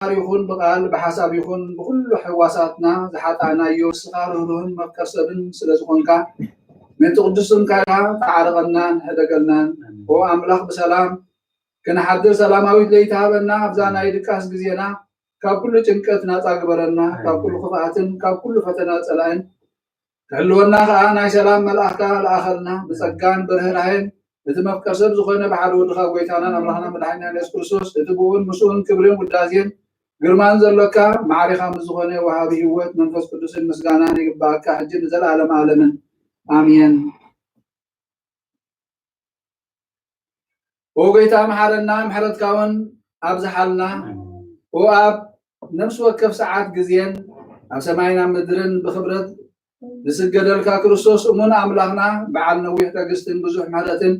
ይኹን ብቃል ብሓሳብ ይኹን ብኹሉ ሕዋሳትና ዝሓጣእናዮ ንስኻ ርህሩህን መፍቀር ሰብን ስለ ዝኾንካ ምእንቲ ቅዱስ ስምካ ኢኻ ተዓረቐናን ሕደገልናን። ኦ ኣምላኽ ብሰላም ክንሓድር ሰላማዊት ለይቲ ሃበና። ኣብዛ ናይ ድቃስ ግዜና ካብ ኩሉ ጭንቀት ናጻ ግበረና፣ ካብ ኩሉ ክፍኣትን ካብ ኩሉ ፈተና ጸላእን ክሕልወና ከኣ ናይ ሰላም መልኣኽካ ለኣኸልና። ብጸጋን ብርህራሄን እቲ መፍቀር ሰብ ዝኾነ ብሓደ ወድኻ ጎይታናን ኣምላኽና መድሓኒና የሱስ ክርስቶስ እቲ ብኡን ምስኡን ክብርን ውዳሴን ግርማን ዘሎካ ማዕሪኻ ምስ ዝኾነ ወሃቢ ህይወት መንፈስ ቅዱስን ምስጋናን ይግባኣካ ሕጂ ንዘለኣለም ዓለምን ኣሜን። ኦ ጎይታ መሓረና፣ ምሕረትካ እውን ኣብዝሓልና። ኦ ኣብ ነፍሲ ወከፍ ሰዓት ግዜን ኣብ ሰማይን ኣብ ምድርን ብኽብረት ዝስገደልካ ክርስቶስ እሙን ኣምላኽና፣ በዓል ነዊሕ ትዕግስትን ብዙሕ ምሕረትን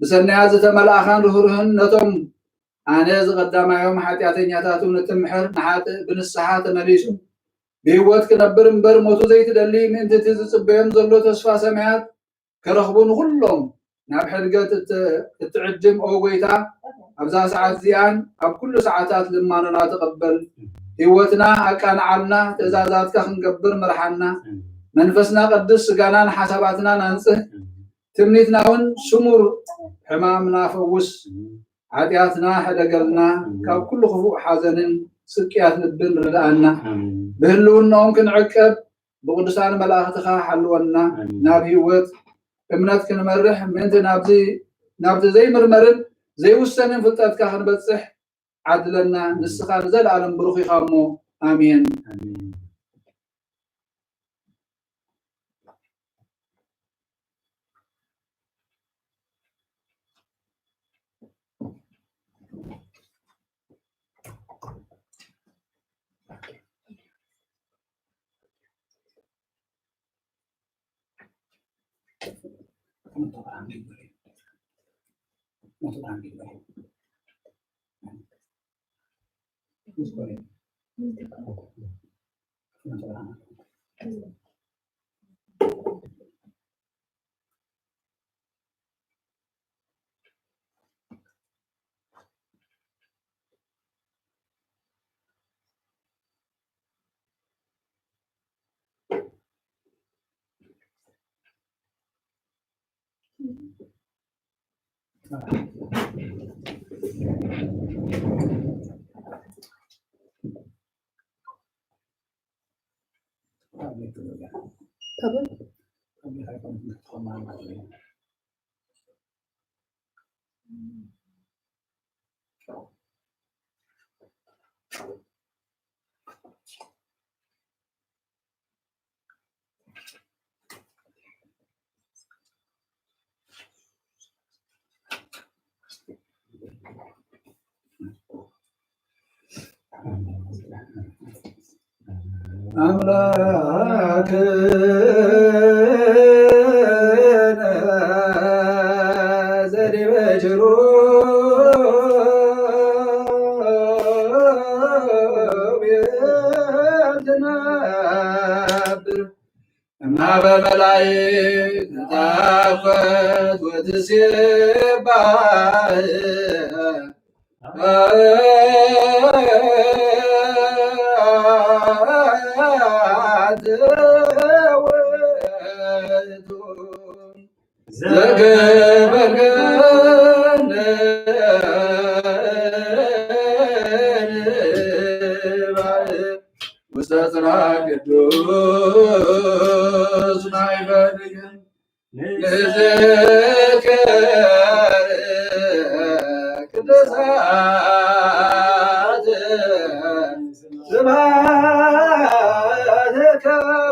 ብሰናያት ዝተመልኣኻን ርህሩህን ነቶም ኣነ ዝቐዳማዮም ሓጢኣተኛታቱ ንትምሕር ንሓጥእ ብንስሓ ተመሊሱ ብህይወት ክነብር እምበር ሞቱ ዘይትደሊ ምእንቲ እቲ ዝጽበዮም ዘሎ ተስፋ ሰማያት ክረኽቡ ንኹሎም ናብ ሕድገት እት- እትዕድም ኦ ጎይታ ኣብዛ ሰዓት እዚኣን ኣብ ኩሉ ሰዓታት ልማኖና ተቐበል። ህይወትና ኣቃንዓልና፣ ትእዛዛትካ ክንገብር ምርሓና። መንፈስና ቀድስ፣ ስጋናን ሓሳባትናን ኣንጽህ። ትምኒትና እውን ስሙር፣ ሕማምና ፈውስ። ሓጢኣትና ሕደገልና፣ ካብ ኩሉ ክፉእ ሓዘንን ስቅያት ልብን ርድኣና። ብህልውናኦም ክንዕቀብ ብቅዱሳን መላእኽትኻ ሓልወና። ናብ ህይወት እምነት ክንመርሕ ምእንቲ ናብዚ ናብቲ ዘይምርመርን ዘይውሰንን ፍልጠትካ ክንበጽሕ ዓድለና። ንስኻ ንዘለኣለም ብሩኽ ኢኻ እሞ ኣሜን። ኣምላክነ ዘዲበ ኪሩቤል ትነብር እምሃበ መላእክት ትትሐፈት ወትሴባህ። ዘገበርከነ ውስተ ጽርሐ ቅዱስ ማይበልከ ንዝክር ቅዱሳት ስብሐትከ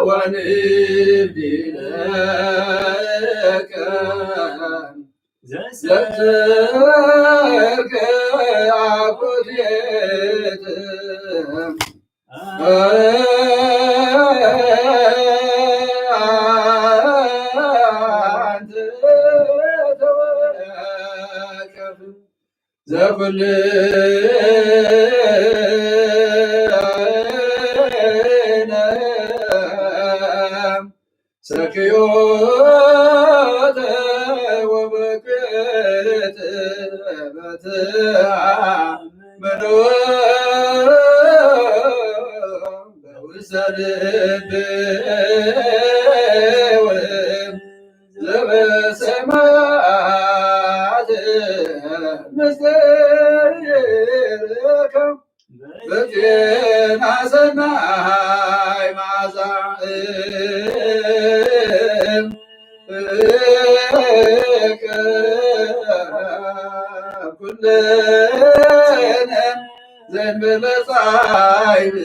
ወንብድለከ ዘሰርክ አኮቴት ሰክዮተ ወበክት በትአምኖ ዘልብው ዘበሰማያት ምስጢርከ በዜና ሰናይ መዓዛ ኩልነ ዘንበለ ጻይብ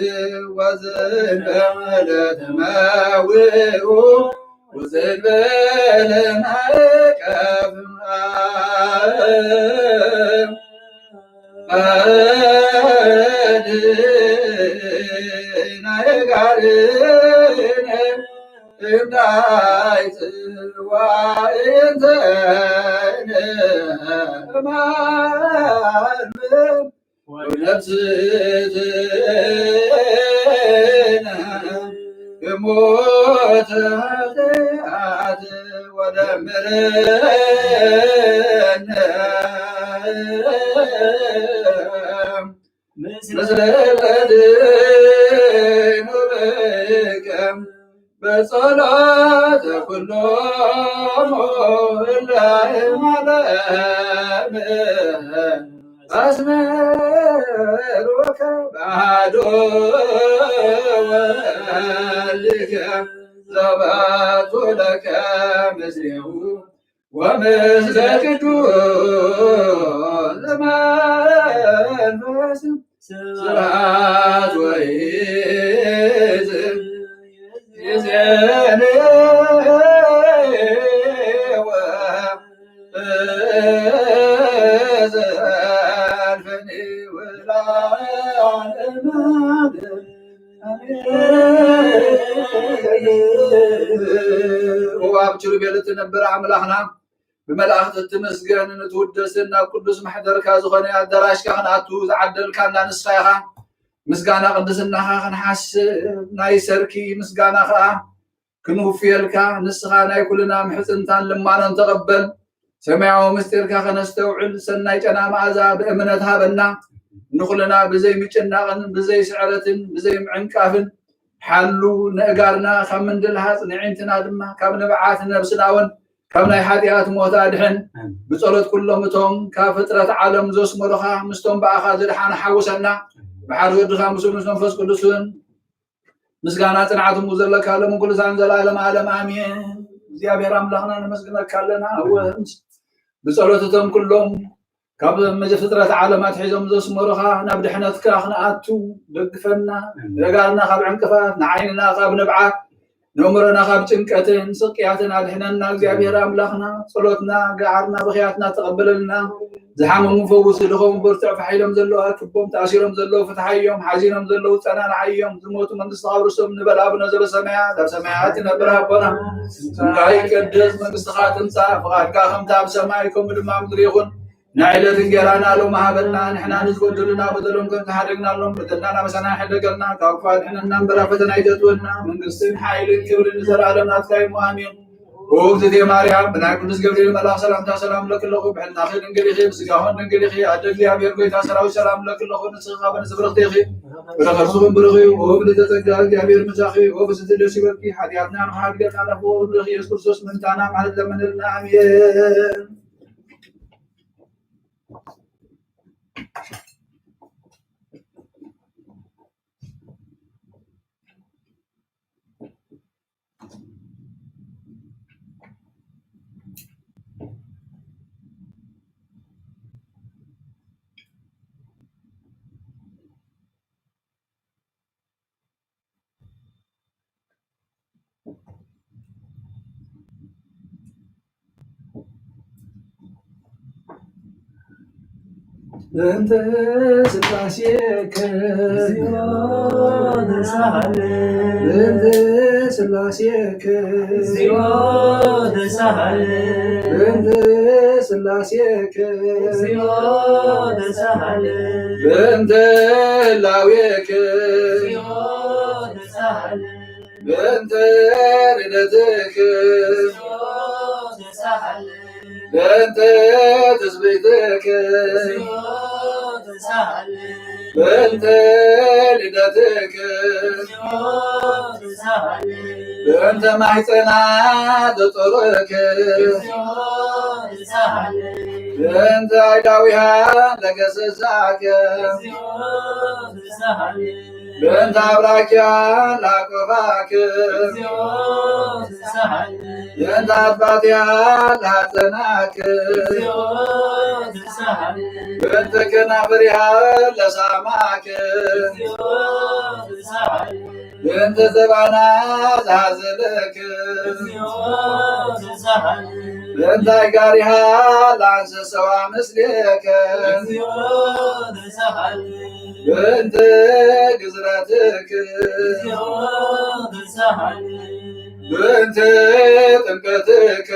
ወዘንበለ ተመውኡ ወዘንበለ ማዕቀብ ናይ ጋርነ እምዳይ ጽዋዕንተነ እማን ወነፍስነ እሞተ ኃጢአት ወደምረነ ምስለ ለድኑብከ በጸሎተ ኩሎሙ እለ እማለም አስመሩከ ባዶ ወልድከ ዘባቱ ለከ ምስሌሁ ወምስለ ቅዱስ መንፈስ ስብሐት ወይዝ ይዜንዎ ዘልፈኒ ወለዓለመ ዓለም። አሜን። ወአብ ኪሩቤል እትነብር ኣምላኽና ብመላእኽቲ እትምስገንን እትውደስን ናብ ቅዱስ ማሕደርካ ዝኾነ ኣዳራሽካ ክንኣቱ ዝዓደልካና ንስኻ ኢኻ። ምስጋና ቅድስናኻ ክንሓስብ ናይ ሰርኪ ምስጋና ኸዓ ክንውፍየልካ፣ ንስኻ ናይ ኩልና ምሕጽንታን ልማኖን ተቐበል። ሰማያዊ ምስጢርካ ከነስተውዕል ሰናይ ጨና መኣዛ ብእምነት ሃበና። ንኹልና ብዘይ ምጭናቕን ብዘይ ስዕረትን ብዘይ ምዕንቃፍን ሓሉ። ነእጋርና ካብ ምንድልሃጽ፣ ነዒንትና ድማ ካብ ንብዓት፣ ነብስና እውን ካብ ናይ ሓጢኣት ሞት ኣድሕን። ኣሜን። ብጸሎት ኩሎም እቶም ካብ ፍጥረት ዓለም ዘስመሩኻ ምስቶም ብኣኻ ዝድሓኑ ሓውሰና። ብሓደ ወድኻ ምስኡ ምስ መንፈስ ቅዱስን ምስጋና ጽንዓት እሙ ዘለካ ሎም ኩሉ ሳን ዘላለም ዓለም ኣሜን። እግዚኣብሔር ኣምላኽና ነመስግነካ ኣለና። ኣሜን። እወ፣ ብጸሎት እቶም ኩሎም ካብ መጀ ፍጥረት ዓለም ኣትሒዞም ዘስመሩኻ ናብ ድሕነትካ ክንኣቱ ደግፈና። ኣሜን። ነእጋርና ካብ ዕንቅፋት፣ ንዓይንና ካብ ንብዓት፣ ነእምሮና ካብ ጭንቀትን ስቅያትን ኣድሕነና። እግዚኣብሔር ኣምላኽና ጸሎትና፣ ገዓርና፣ ብኽያትና ተቐበለልና። ዝሓመሙ ፈውስ፣ ዝደኸሙ በርትዕ፣ ፋሕ ኢሎም ዘለዉ ኣክቦም፣ ተኣሲሮም ዘለዉ ፍትሓዮም፣ ሓዚኖም ዘለዉ ጸናንዓዮም፣ ዝሞቱ መንግስትኻ ኣውርሶም ንበል። ኣቡነ ዘበሰማያት፣ ኣብ ሰማያት ትነብር ኣቦና፣ ስምካ ይቀደስ፣ መንግስትኻ ትምጻእ፣ ፍቓድካ ከምቲ ኣብ ሰማይ ከምኡ ድማ ኣብ ምድሪ ይኹን። ናይ ዕለት እንጌራና ሎሚ ሃበና፣ ንሕና ንዝበደሉና በደሎም ከም ዝሓደግናሎም በደልና ናበሳና ኣይሕደገልና፣ ካብ ክፉ ኣድሕነና እምበር ኣብ ፈተና ኣይተእትወና፣ መንግስትን ሓይልን ክብርን ንዘለኣለም ናትካ እዩ፣ ኣሜን። ኦ እግዝእትየ ማርያም፣ ብናይ ቅዱስ ገብርኤል መልኣኽ ሰላምታ ሰላም እብለኪ ኣለኹ። ብሕልናኺ ድንግል ኢኺ፣ ብስጋኽን ድንግል ኢኺ። ኣደ እግዚኣብሔር ጐይታ ሰራዊት ሰላም እብለኪ ኣለኹ። ንስኺ ካብ ኣንስቲ ብርኽቲ ኢኺ፣ ፍረ ከርስኺ እውን ብሩኽ እዩ። ኦ ምልዕተ ጸጋ፣ እግዚኣብሔር ምሳኺ፣ ኦ ፍስሕቲ ደስ ይበልኪ። ሓጢኣትና ንኽሓድገልና ናፍቖ ወልድኺ ኢየሱስ ክርስቶስ ምሕንታና ማሕለለመነልና። ኣሜን። በእንተ ስላሴከ እግዚኦ ተሳሃለ። በእንተ ስላሴከ እግዚኦ ተሳሃለ። በእንተ ስላሴከ እግዚኦ ተሳሃለ። በእንተ ህላዌከ እግዚኦ ተሳሃለ። በእንተ ርደትከ በእንተ ትስብእትከ በእንተ ልደትክ፣ በእንተ ማሕፀና ዘጠረክ፣ በእንተ ኣይዳዊሃ ለገሰሳክ፣ በእንተ ኣብራኪያ ላቆፋክ፣ በእንተ ኣጥባትያ ላጸናክ፣ በእንተ ከናፍርያ ለሳማክ፣ በእንተ ዘባና ዝሃዘለክ፣ በእንተ ኣይጋሪሃ ለኣንሰሰዋ ምስሌከ፣ በእንተ ግዝረትክ፣ በእንተ ጥምቀትክ፣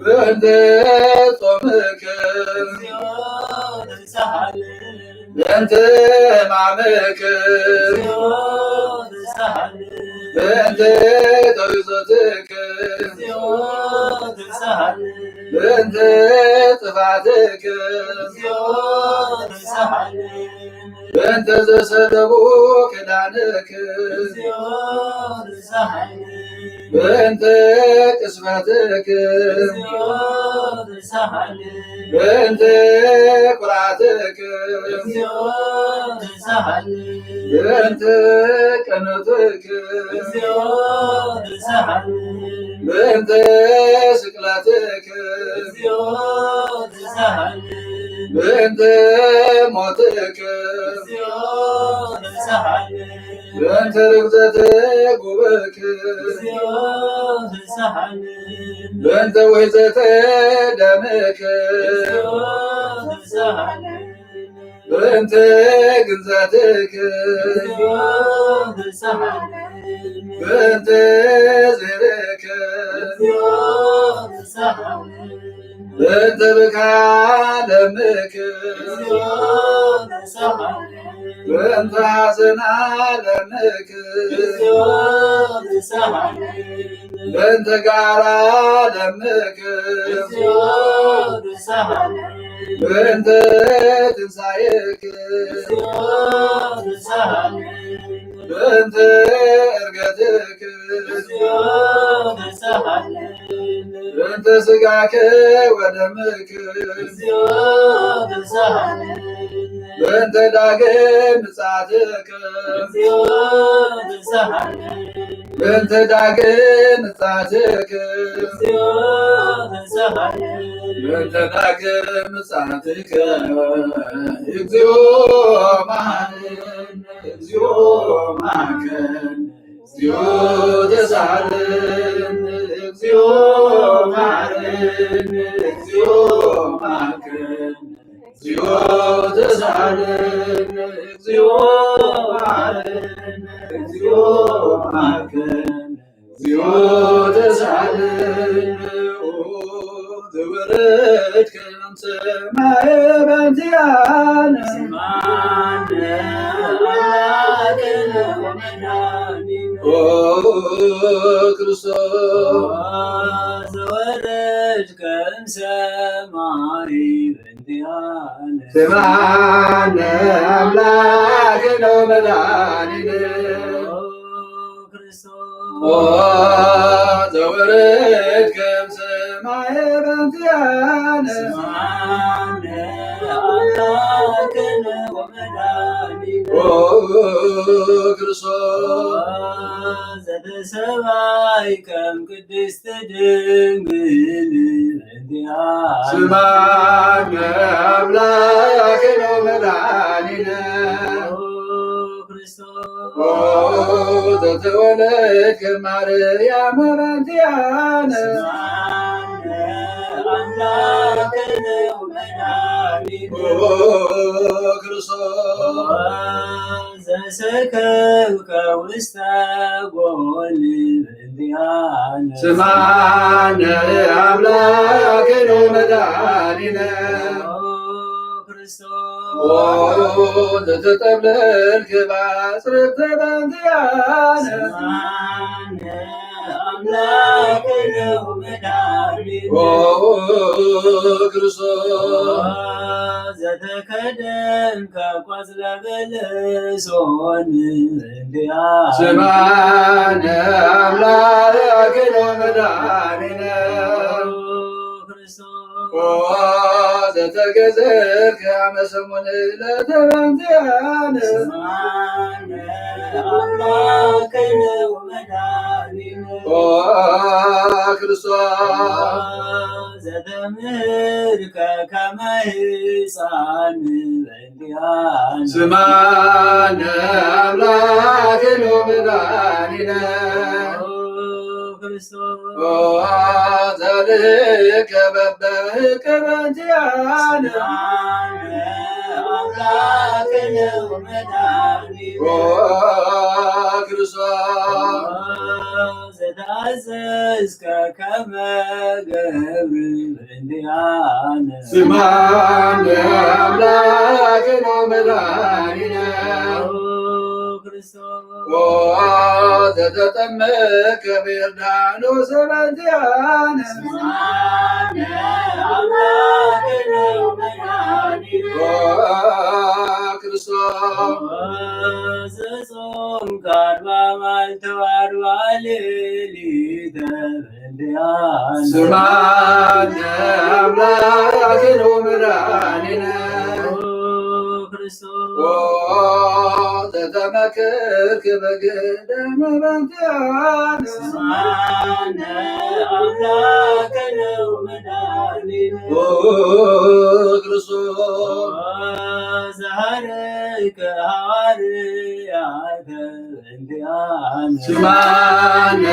በእንተ ጾምክ፣ በእንተ ሕማምክ፣ በእንተ ተውዞትክ፣ በእንተ ጥፋትክ፣ በእንተ ዘሰለቡ ክዳንክ፣ በእንተ ቅስፈትክ፣ በእንተ ኩርዓትክ፣ በእንተ ቅንዕትክ፣ በእንተ ስቅለትክ፣ በእንተ ሞትክ፣ በእንተ ርግዘተ ጉብእክ፣ በእንተ ውሕዘተ ደምክ፣ በእንተ ግንዘትክ፣ በእንተ ዝህርክ፣ በእንተ ብካ ለምክ፣ በእንተ ሐዘና ለምክ፣ በእንተ ጋራ ለምክ፣ በእንተ ትንሳኤክ፣ በእንተ እርገትክ፣ በእንተ ስጋከ ወደምክ፣ በእንተ ዳግም ምጽአትከ፣ በእንተ ዳግም ምጽአትከ፣ በእንተ ዳግም ምጽአትከ፣ እግዚኦ መሐረነ፣ እግዚኦ መሐረነ፣ እግዚኦ ተሳሃለነ፣ እግዚኦ መሐረነ፣ እግዚኦ መሐረነ፣ እግዚኦ ተሳሃለነ፣ እግዚኦ መሐረነ፣ እግዚኦ መሐረነ፣ እግዚኦ ተሳሃለነ። ኦ ዘወረድከ እምሰማየ በእንቲአነ፣ ስምዓነ አምላክነ ወመድኃኒነ። ኦ ክርስቶስ ዘወረድከ እምሰማይ በእንቲአነ፣ ስምዓነ አምላክነ ወመድኃኒነ። ኦ ክርስቶስ ኦ ዘወረድከ እምሰማየ በእንቲአነ፣ ስምዓነ አምላክነ ወመድኃኒነ። ኦ ክርስቶስ ዘተሰባይ ከም ቅድስት ድንግል እንዲያ ስማነ አምላክነ ወመድኃኒነ ኦ ክርስቶስ ኦ ዘተወለድከ ማርያም በእንቲአነ ስማነ አምላክነ ወመድኃኒነ ኦ ክርስቶስ ዘሰከብከ ውስተ ጎል እንዲአነ ስማነ አምላክነ ወመድኃኒነ ኦ ክርስቶስ ኦ ዘተጠብለልከ ባጽርተ በእንቲአነ ስማነ ኣምላክ ነው መድኃኒነ። ኦ ክርስቶስ ዘተከደንከ ቆጽለ በለሶን እንዲያ ስማነ ኣምላክ ነው መድኃኒነ። ኦ ክርስቶስ ኦ ዘተገዘርከ አመ ሰሙን ለተበንቲያነ ስማነ አምላክ ነው መድኃኒነ። ኦ ክርስቶስ ዘተምህርከ ከመ ሕፃን በእንቲአነ ስማነ አምላክ ነው መድኃኒነ። ኦ ክርስቶስ ኦ ዘልከ በበህከ በእንቲአነ ስማነ አምላክ ነው መድኃኒነ። ኦ ክርስቶስ ዘተአዘዝከ ከመ ገብር እንዲአነ ስማነ አምላክ ነው መድኃኒነ። ኦ ክርስቶስ ኦ ዘተጠመቀ በዮርዳኖስ በእንቲአነ ስማነ አምላክ ነው መድኃኒነ። ኦ ክርስቶስ ኦ ዘጾምከ አርባ መዓልተ ወአርባ ሌሊተ በእንቲአነ ስማነ አምላክ ነው መድኃኒነ። ኦ ክርስቶስ ኦ ዘተመክርክ በገዳመ በእንቲአነ ስማነ አምላክ ነው መድኃኒነ። ኦ ክርስቶስ ዘሐረይከ ሐዋርያተ እንዲአነ ስማነ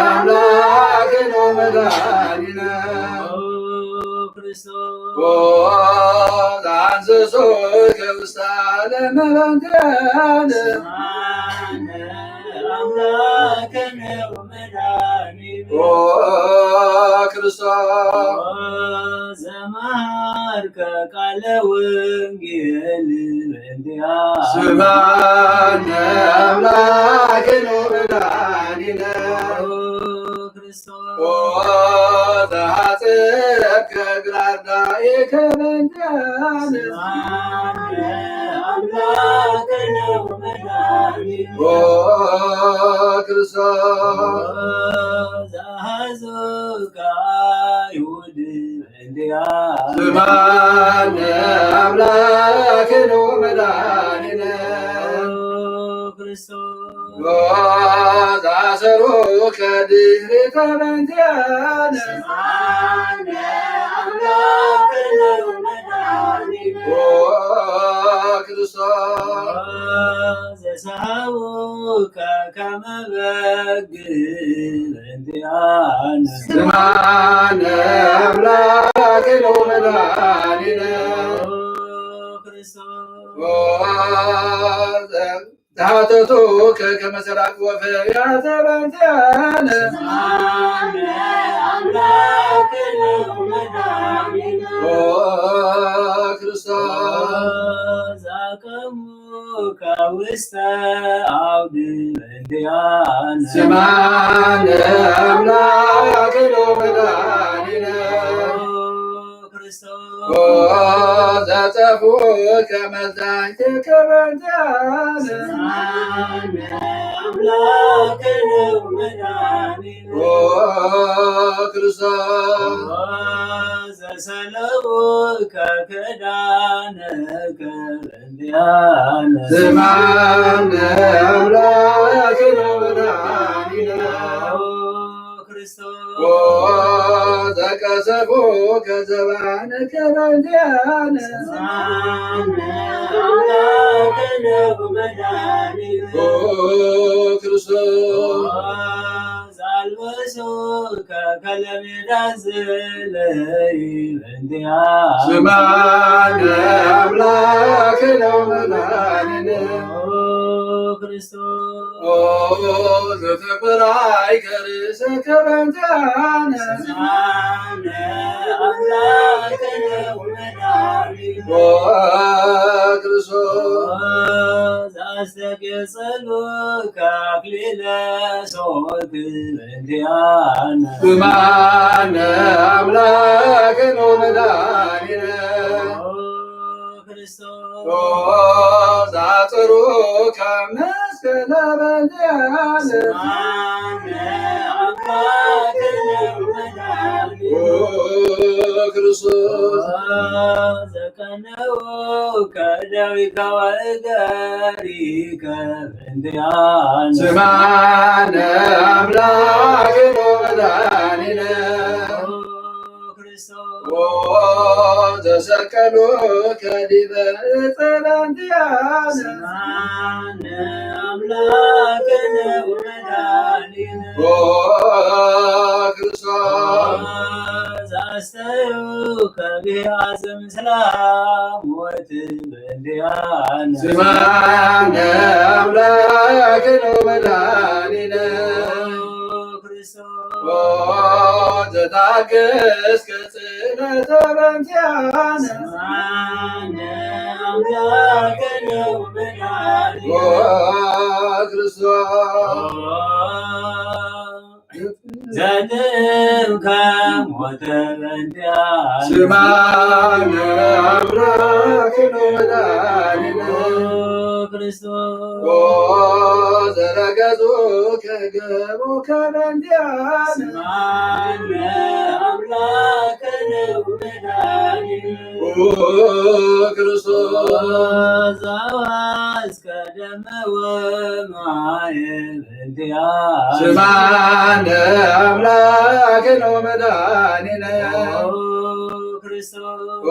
አምላክ ነው መድኃኒነ። ኦ ክርስቶስ ኦ ዘአንስሶ ከውስተ ዓለም በእንቲአነ ስማነ አምላክ ነው መድኃኒነ። ኦ ክርስቶስ ኦ ዘመሃርከ ቃለ ወንጌል እንዲአነ ስማነ አምላክ ነው መድኃኒነ። ኦ ክርስቶስ ኦ ዘሐጽብከ እግረ አርዳኢከ በእንቲአነ ስማነ አምላክ ነው መድኃኒነ። ኦ ክርስቶስ ኦ ዘሐዙከ አይሁድ እንዲአነ ስማነ አምላክ ነው መድኃኒነ። ኦ ክርስቶስ ኦ ዘአሰሩከ ድህሪከ በእንቲአነ ስማነ አምላክ ነው መድኃኒነ። ኦ ክርስቶስ ዘሰሐቡከ ከመ በግ እንዲአነ ስማነ አምላክ ነው መድኃኒነ። ኦ ክርስቶስ ኦ ዘ- ዘሐተቱከ ከመ ሰራቅ ወፈያተ በእንቲአነ ስማነ አምላክ ነው መድኃኒነ። ኦ ክርስቶስ ዘአቀሙከ ውስተ አውድ እንዲአነ ስማነ አምላክ ነው መድኃኒነ። ኦ ክርስቶስ ኦ ዘጸፍዑከ መዛሕቲከ በእንቲአነ ስማነ አምላክ ነው መድኃኒነ። ኦ ክርስቶስ ኦ ዘሰለቡከ ክዳነከ እንዲአነ ስማነ አምላክ ነው መድኃኒነ። ኦ ክርስቶስ ኦ ዘቀሰፉከ ዘባንከ በእንቲአነ ስማነ አምላክ ነው መድኃኒነ። ኦ ክርስቶስ ኦ ዘአልበሱከ ከለሜዳ ዘለይ እንዲአነ ስማነ አምላክ ነው መድኃኒነ። ኦ ክርስቶስ። ኦ ዘተቆራይ ከርእሰከ በእንቲአነ። ስምዓነ ኣምላክነ ወመድኃኒነ። ኦ ክርስቶስ። ዘአስተብጽእ ጸሎትከ አክሊለ ሶክ በእንቲአነ። ስምዓነ ኣምላክነ ወመድኃኒነ። ኦ ክርስቶስ። ኦ ዛጽሩከ መስቀለ በእንቲአነ። ስምዓነ አምላክነ ወመድኃኒነ። ኦ ክርስቶስ። ዘቀነውከ እደዊከ ወእገሪከ በእንቲአነ። ስምዓነ አምላክነ ወመድኃኒነ። ኦ ክርስቶስ። ኦ ዘሰቀሉከ ዲበ ዕፀ በእንቲአነ። ስምዓነ አምላክነ ወመድኃኒነ። ኦ ክርስቶስ። ዘአስተብጽኡከ ብሂአዘ ምስለ ሞት በእንቲአነ። ስምዓነ አምላክነ ወመድኃኒነ። ኦ ክርስቶስ። ኦ ዘታገስከ ጽልእተ በእንቲአነ። ስምዓነ አምላክነ ወመድኃኒነ። ኦ ክርስቶስ። ዘጥእምከ ሞተ በእንቲአነ። ስምዓነ አምላክነ ወመድኃኒነ። ኦ ክርስቶስ። ኦ ዘረገጹከ ገቦከ በእንቲአነ። ስምዓነ አምላክነ ወመድኃኒነ። ኦ ክርስቶስ። ዘአፍሰስከ ደመ ወማየ በእንቲአነ። ስምዓነ አምላክነ ወመድኃኒነ። ኦ ክርስቶስ። ኦ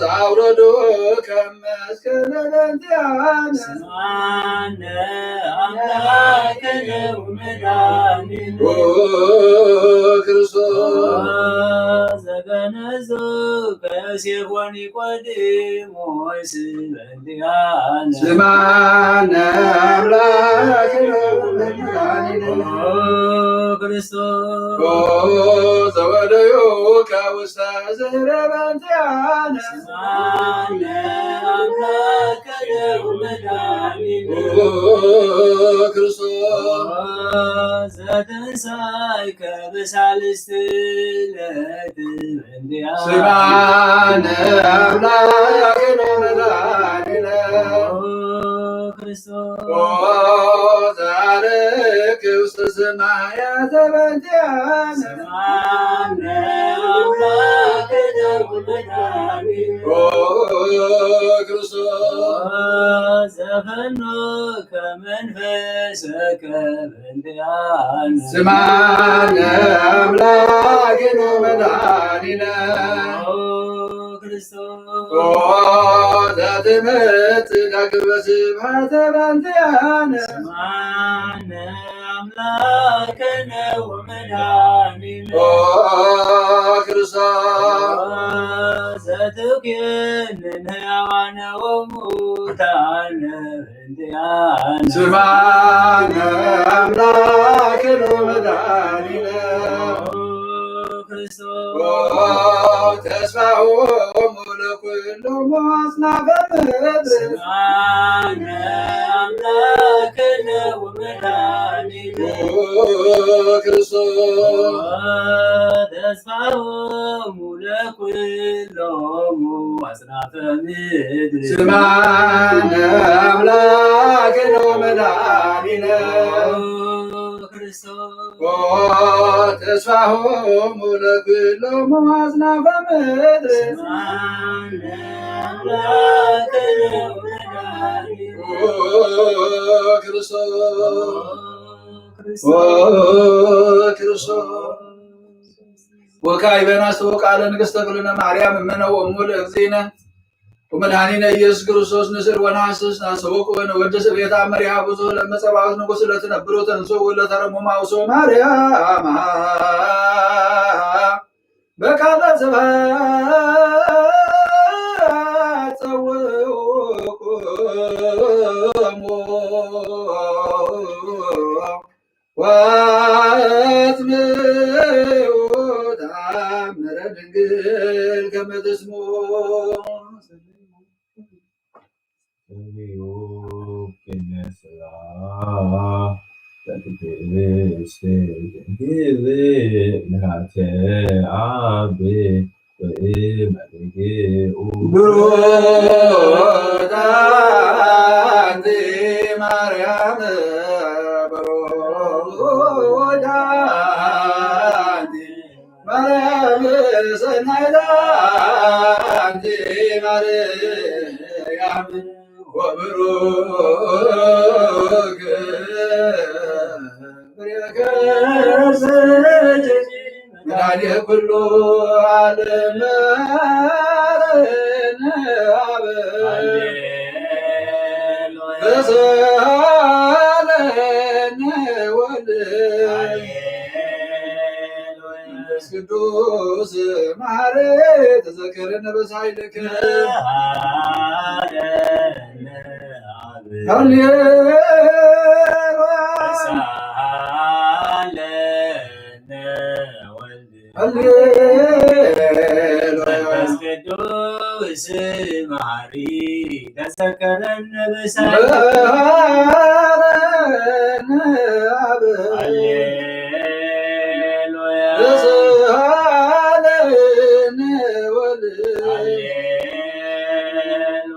ዘአውረዱከ መስቀለ በእንቲአነ። ስምዓነ አምላክነ ወመድኃኒነ። ኦ ክርስቶስ። ዘገነዙከ ዮሴፍ ወኒቆዲሞስ በእንቲአነ። ስምዓነ አምላክነ ወመድኃኒነ። ኦ ክርስቶስ። ኦ ዘወደዩከ ውስተ ዝህረ በእንቲአነ። ስምዓነ አምላክነ ወመድኃኒነ። ኦ ክርስቶስ። ዘተንሳይከ በሳልስት ዕለት በእንቲአነ። ስምዓነ አምላክነ ወመድኃኒነ። ኦ ክርስቶስ። ኦ ዘዐረግከ ውስተ ሰማያተ በእንቲአነ። ስምዓነ አምላክነ ወመድኃኒነ። ኦ ክርስቶስ። ዘፈኖከ መንፈሰከ በእንቲአነ። ስምዓነ አምላክነ ወመድኃኒነ። ኦ ክርስቶስ። ኦ ዘትመጽእ ዳግመ ስብሐተ በእንቲአነ። ስምዓነ አምላክነ ወመድኃኒነ። ኦ ክርስቶስ። ዘትኩንን ሕያዋነ ወሙታነ በእንቲአነ። ስምዓነ አምላክነ ወመድኃኒነ። ኦ ክርስቶስ። ኦ ተስፋሆሙ ለኩሎሙ አጽናፈ ምድር። ስምዓነ አምላክነ ወመድኃኒነ። ኦ ክርስቶስ። ተስፋሆሙ ለኩሎሙ አጽናፈ ምድር። ስምዓነ አምላክነ ወመድኃኒነ። ኦ ክርስቶስ። ኦ ተስፋሆሙ ለኩሎሙ አጽናፈ ምድር። ስምዓነ አምላክነ ወመድኃኒነ። ኦ ክርስቶስ። ኦ ክርስቶስ። ወካዕበነ አስተውቃለ ንግሥተ ኩልነ ማርያም እመነ ወእሙ ለእግዚእነ ወመድኃኒነ ኢየሱስ ክርስቶስ ንስእል ወነሐስስ ናስተውቅ ወነወድስ ቤታ መሪሃ ብዙ ለመጸባዖት ንጉሥ ለትነብሩ ተንሱ ለተረሙ ማውሶ ማርያም በቃለ ስብሐት ጸውዑ። ቅኔው ቅኔ ስብሐት ለቅድስት ድንግል ምልዓተ አብ ወእመ ርግኡ። ብሩክት አንቲ ማርያም፣ ብሩክት አንቲ ማርያም፣ ሰናይት አንቲ ማርያም፣ ወብሩክ ፍሬ ከርሥኪ መድኃኔ ኩሉ ዓለም። መሐረነ አብ ተሳሃለነ ወልድ መንፈስ ቅዱስ መሐረነ ተዘከረነ በሳይልከ። ሃሌሉያ። ሃሌሉያ። መንፈስ ቅዱስ መሐሪ ተዘከረነ በሳይልከ። መሐረነ አብ ሃሌሉያ። ተሳሃለነ ወልድ ሃሌሉያ።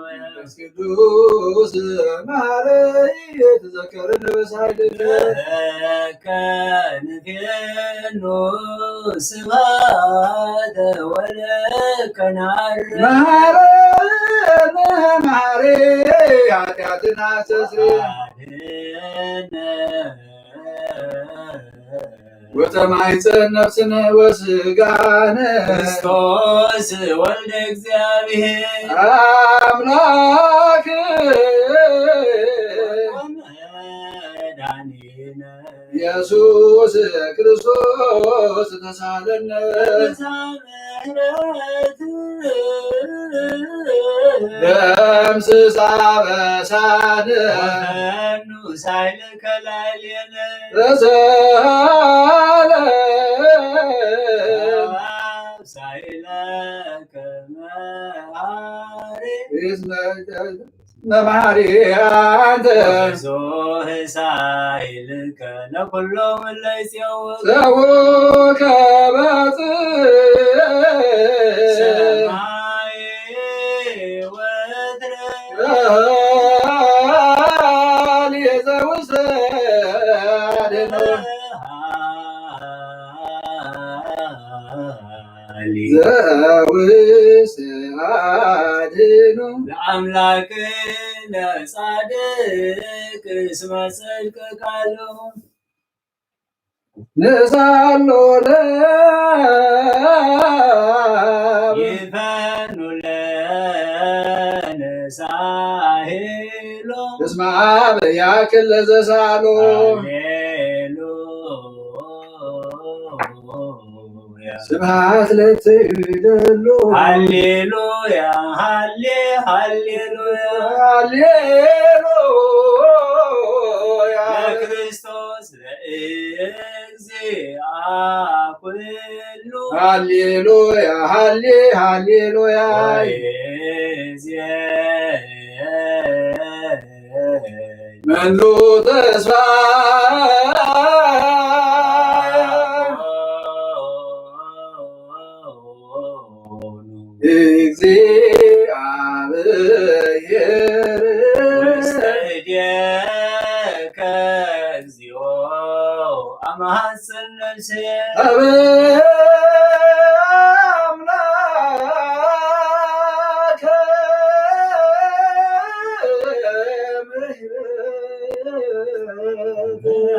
መንፈስ ቅዱስ መሐሪ ተዘከረነ በሳይልከ። ከንፌኑ ስብሐተ ወለከ ነዐርግ። መሐረነ መሐሪ ኃጢአትና አስተስሪ። አድነነ ወተማይፀን ነፍስነ ወስጋነ። ክርስቶስ ወልደ እግዚአብሔር አምላክ መድኃኒነ ኢየሱስ ክርስቶስ ተሳለነ። ደምስስ አበሳነ ወፈኑ ሳይልከ ላዕሌነ። ተሳለ ሳይለከ መሐሪ መሐሪ አንተ። ብዙህ ሳይልከ ለኩሎም እለ ይጼው ጸውከ በጽ ሰማይ ወትረ። ቃል የዘውሰ አድኖ ዘውስተ አድኖ ለአምላክ ለጻድቅ እስመ ጽድቅ ቃሉ። ንሳሎ ለአብ ይፈኑ ለነሳሄሎ እስመ አብ ያክል ለዘሳሎ። ሃሌሉያ። ስብሐት ለትደሎ። ሃሌሉያ፣ ሃሌ፣ ሃሌሉያ። ሃሌሉያ። ለክርስቶስ ለእግዚአ ኩሉ። ሃሌሉያ፣ ሃሌ፣ ሃሌሉያ። ወይዜ መኑ ተስፋ እግዚአብሔር ውስተ እዴከ እግዚኦ አመሐጽን ነፍሴ። አብ አምላከ ምሕረት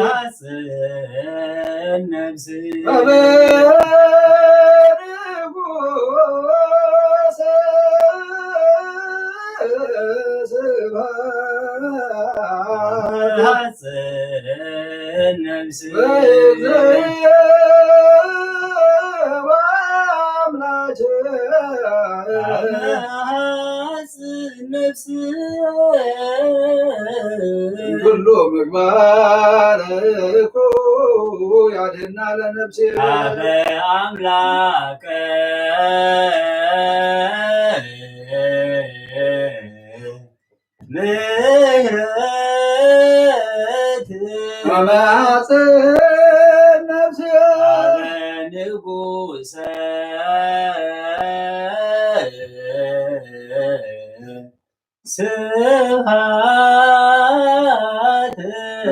ሐጽን ነፍሲ። አብ ንጉሰ ስብሐት ሐጽን ነፍሲ። በይዘየ ወአምላክ ነፍስ ኩሉ ምግባር እኮ ያድና ለነፍሴ። አበ አምላከ ምሕረት ኣማጽን ነፍስያ ኣበ ንጉሰ ስብሐት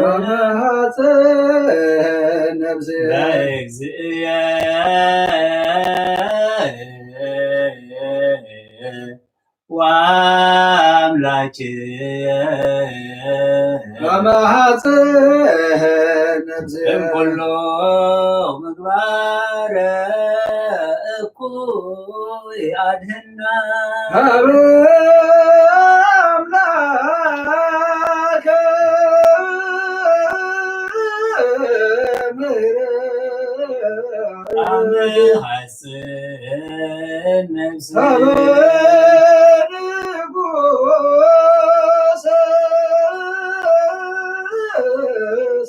ኣማጽን ነፍስያ ለእግዚእየ ወአምላክየ ከመ ሐጽን ነፍስየ እምኩሉ ምግባር እኩይ አድህና። ሀበ አምላከ ምሕረት አመ ሐጽን ነፍስየ ሀበ ንጉሰ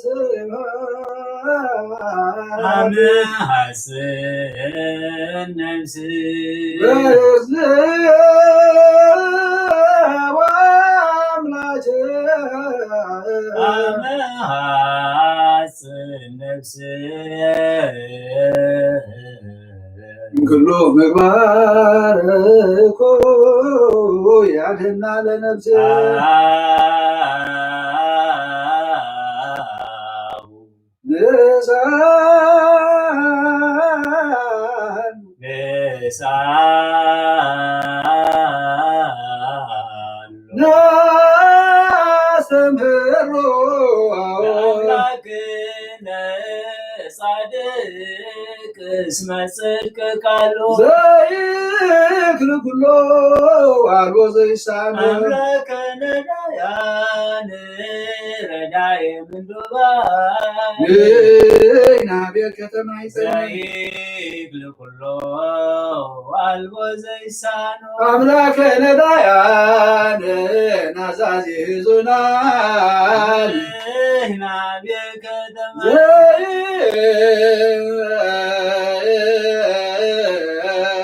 ስብሐት አመ ሐጽን ነፍስየ በእዝንየ ወአምላክየ አመ ሐጽን ነፍስየ እምኩሉ ምግባር እኩይ አድህና ለነፍስየ ንስኣል ንስኣል ናስተምህሮ ለአምላክነ ጻድቅ እስመ ጽድቅ ቃሉ ዘይክል ኩሎ አልቦ ዘይሳነ አምላከ ነዳያን ረዳየ ምንዱባን ናቤት ከተማ ይጸናይ ዘይክል ኩሎ አልቦ ዘይሳኖ አምላከ ነዳያን ናዛዚ ህዙናን ናቤት ከተማ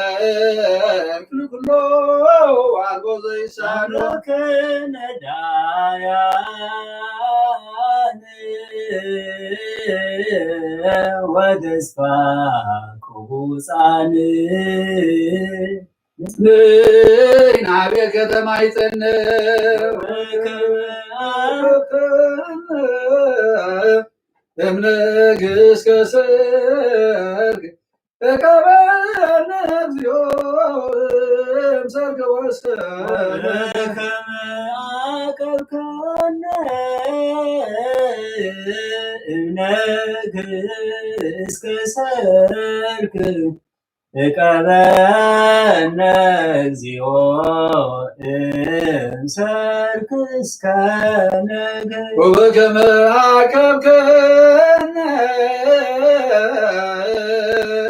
ዘይክል ኩሎ አልቦ ዘይሳኖ ከነዳያን ወተስፋ ክቡጻን ንጽንዕ ናቤት ከተማ ይጸንዕ እምነግስ ከሰርግ እቀበነ እግዚኦ እምሰርገ ወሰነ ከመ አቀብከነ እምነግስ ከሰርግ እቀበነ እግዚኦ እምሰርክ እስከ ነገ ወበከመ አቀብከነ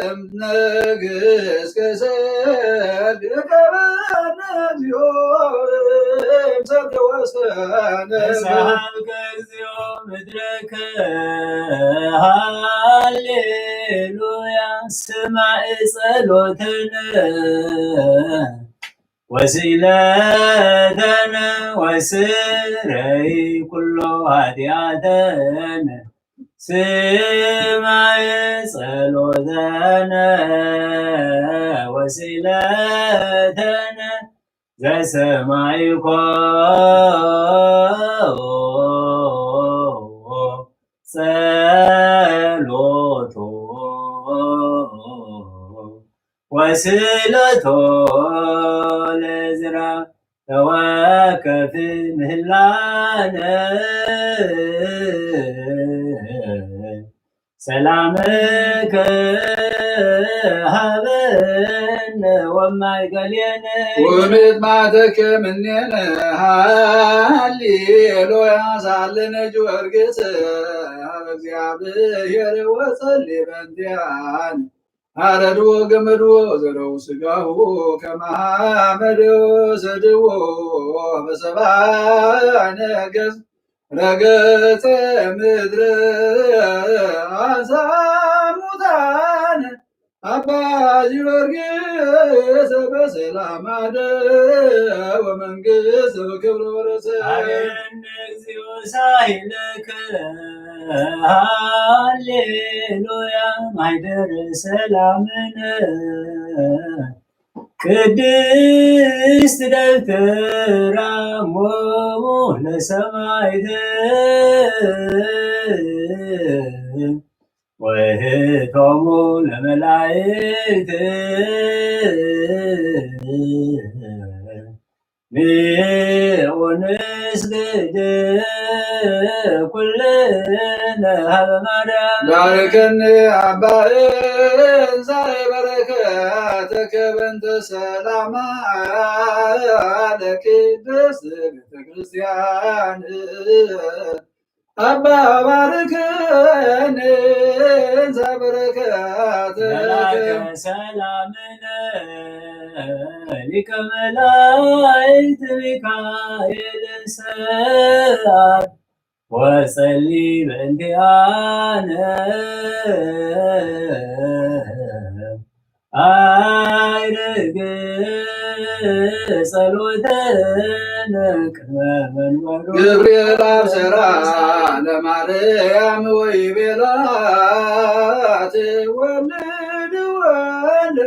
እምነግስ ከሰርግ እቀበነ እግዚኦ እምሰርክ ወሰነ ሰሃብከ እግዚኦ ምድረከ ሃሌሉያ ስማዕ ጸሎተነ ወስእለተነ ወስረይ ኩሎ ኃጢአተነ ስማዕ ጸሎተነ ወስእለተነ ዘሰማይኮ ጸሎቶ ወስእለቶ ለዝራ ተወከፍ ምህላነ ሰላምከ ሃበነ ወማይ ገሌነ ወምጥማተከ ምኔነ ሃሌሉያ ሳልነ ጊዮርጊስ ሀበ እግዚአብሔር ወጸሊ በንቲያን አረድዎ ገመድዎ ዘረው ስጋሁ ከመሃመድ ሰድዎ በሰባ ነገስ ረገጸ ምድረ አንሳ ሙታን አባ ጊዮርጊስ በሰላም አደ ወመንግስት በክብር ወረሰ። አሜን። እግዚኦ ሳይለከ ሃሌሉያ ማይደር ሰላምን ቅድስት ደብተራ እሞሙ ለሰማዕት ወእህቶሙ ለመላእክት ንዑ ንስግድ ኩልነ ሀበ ማርያም። ባርከኒ አባ እንዘ በረከተከ በእንተ ሰላማ ለቅድስት ቤተ ክርስቲያን። አባ ባርከኒ እንዘ በረከተከ። መልአከ ሰላምነ ሊቀ መላእክት ሚካኤል ሰዓል ወጸሊ በእንቲአነ። አይርግ ጸሎተነ ቅድመ መንበሩ። ገብርኤል አብሰራ ለማርያም ወይቤላ ትወልድ ወልደ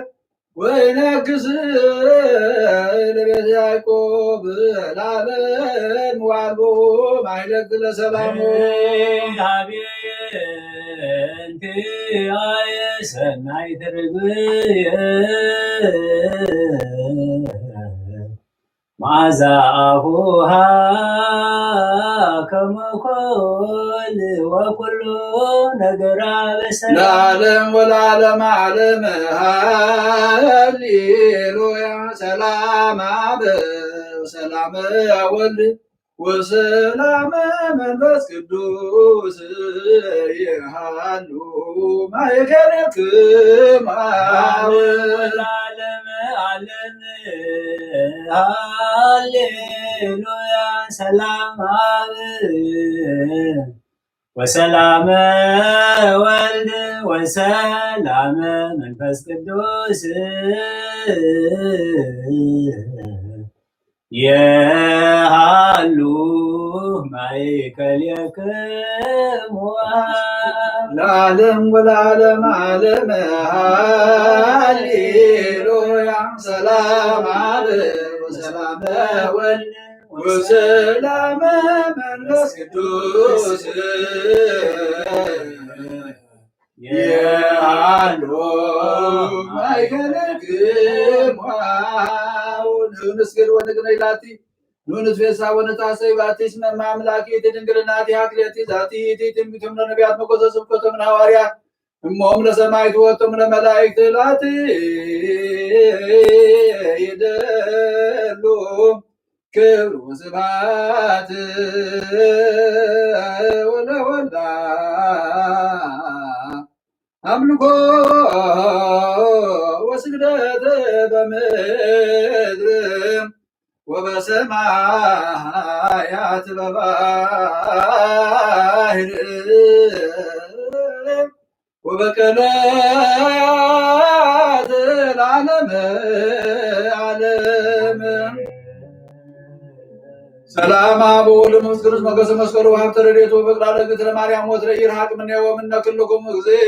ወይነግስ ለቤት ያዕቆብ ለዓለም ወአልቦ ማይለቅ ለሰላሙ። ሀቤ እንቲአየ ሰናይ ትርግብየ መዓዛ አፉሃ ከመ ኮል ወኩሉ ነገራ በሰላም። ለዓለም ወለዓለመ ዓለም ሃሌሉያ። ሰላም አብ ወሰላም ወልድ ወሰላም መንፈስ ቅዱስ ይሃሉ ማእከልክሙ። ለዓለመ ዓለም ሃሌሉያ። ሰላም አብ ወሰላመ ወልድ ወሰላመ መንፈስ ቅዱስ የሃሉ ማእከልክሙ። ለዓለም ወለዓለም ዓለም ሃሌሉያ። ሰላም አብ ወሰላም ወልድ ወሰላም መንፈስ ቅዱስ የሃሉ ማእከልክሙ። ንስግድ ወንግነይ ላቲ ኑ ንትፌሳ ወንታሰይ ባቲ እስመ እመ አምላክ ይእቲ ድንግል እናቲሃ ክልኤቲ ዛቲ ይእቲ ትንቢቶም ለነቢያት መጎሰ ስብከቶም ለሐዋርያት እሞም ለሰማዕት ወቶም ለመላእክት ላቲ ይደሉ ክብር ወስብሐት ወለወልዳ አምልኮ ወስግደት በምድር ወበሰማያት በባህር ወበቀላት ለዓለመ ዓለም። ሰላም አብ ወወልድ ወመንፈስ ቅዱስ ሞገሰ መስቀሉ ወሀብተ ረድኤቱ ወፍቅር ለእግዝእትነ ማርያም ወትረ ይርሐቅ እምኔሁ ወእምነ ኩልክሙ እግዚእ።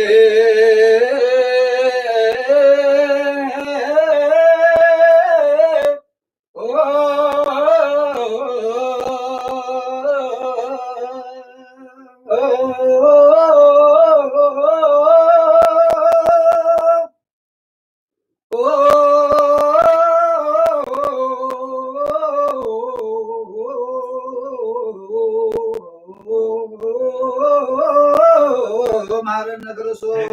ማረነ ክርስቶስ።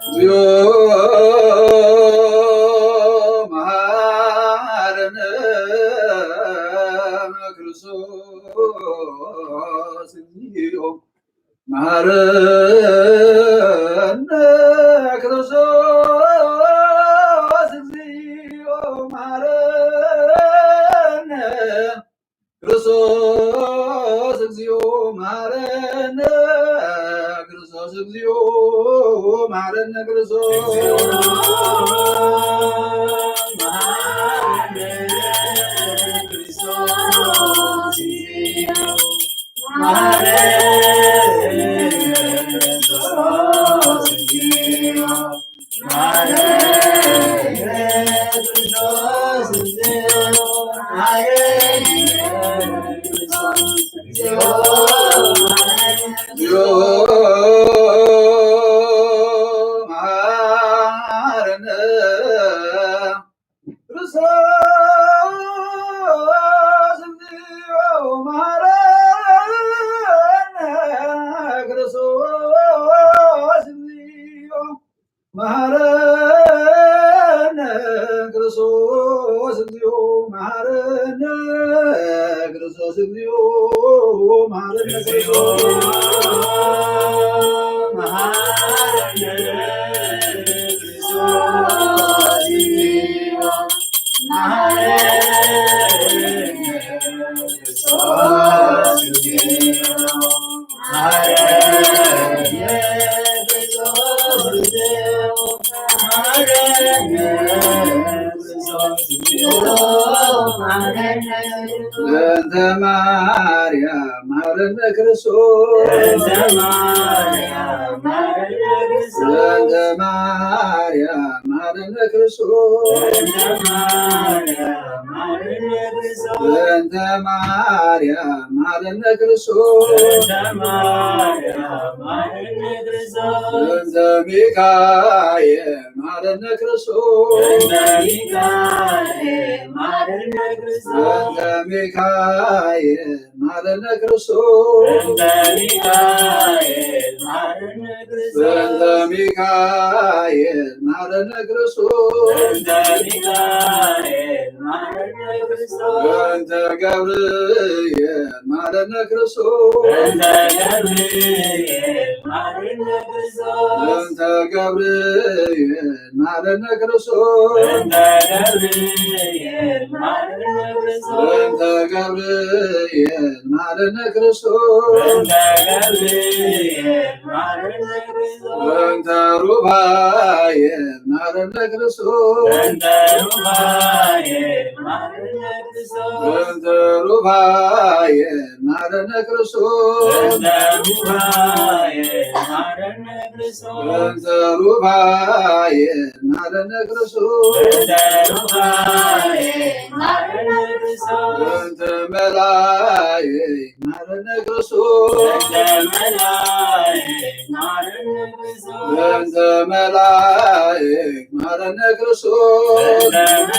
እግዚኦ መሐረነ ክርስቶስ፣ እግዚኦ መሐረነ ክርስቶስ፣ እግዚኦ መሐረነ ክርስቶስ፣ እግዚኦ መሐረነ ክርስቶስ፣ እግዚኦ መሐረነ ክርስቶስ። መሐረነ ክርስቶስ፣ እግዚኦ መሐረነ ክርስቶስ፣ እግዚኦ መሐረነ ክርስቶስ። በእንተ ማርያም መሐረነ ክርስቶስ። በእንተ ማርያም መሐረነ ክርስቶስ። በእንተ ማርያም መሐረነ ክርስቶስ። በእንተ ማርያም መሐረነ ክርስቶስ። በእንተ ማርያም መሐረነ ክርስቶስ። በእንተ ማርያም መሐረነ ክርስቶስ። በእንተ ሚካኤል መሐረነ ክርስቶስ። በእንተ ሚካኤል መሐረነ ክርስቶስ። በእንተ ሚካኤል መሐረነ ክርስቶስ። በእንተ ሚካኤል መሐረነ ክርስቶስ። በእንተ ሚካኤል መሐረነ ክርስቶስ። በእንተ ሚካኤል መሐረነ ክርስቶስ። በእንተ ገብርኤል መሐረነ ክርስቶስ። በእንተ ገብርኤል መሐረነ ክርስቶስ። በእንተ ገብርኤል መሐረነ ክርስቶስ። በእንተ ገብርኤል መሐረነ ክርስቶስ። በእንተ ገብርኤል መሐረነ ክርስቶስ። በእንተ ገብርኤል መሐረነ ክርስቶስ። በእንተ ሩፋኤል መሐረነ ማረነ ክርስቶስ። በእንተ ሩፋኤ ማረነ ክርስቶስ። በእንተ ሩፋኤ ማረነ ክርስቶስ። በእንተ ሩፋኤ ማረነ ክርስቶስ። በእንተ ሩፋኤ ማረነ ክርስቶስ። በእንተ ሩፋኤ ማረነ ክርስቶስ። በእንተ መላእክት ማረነ ክርስቶስ። በእንተ መላእክት ማረነ ክርስቶስ። በእንተ መላእክት ማረነ ክርስቶስ። በእንተ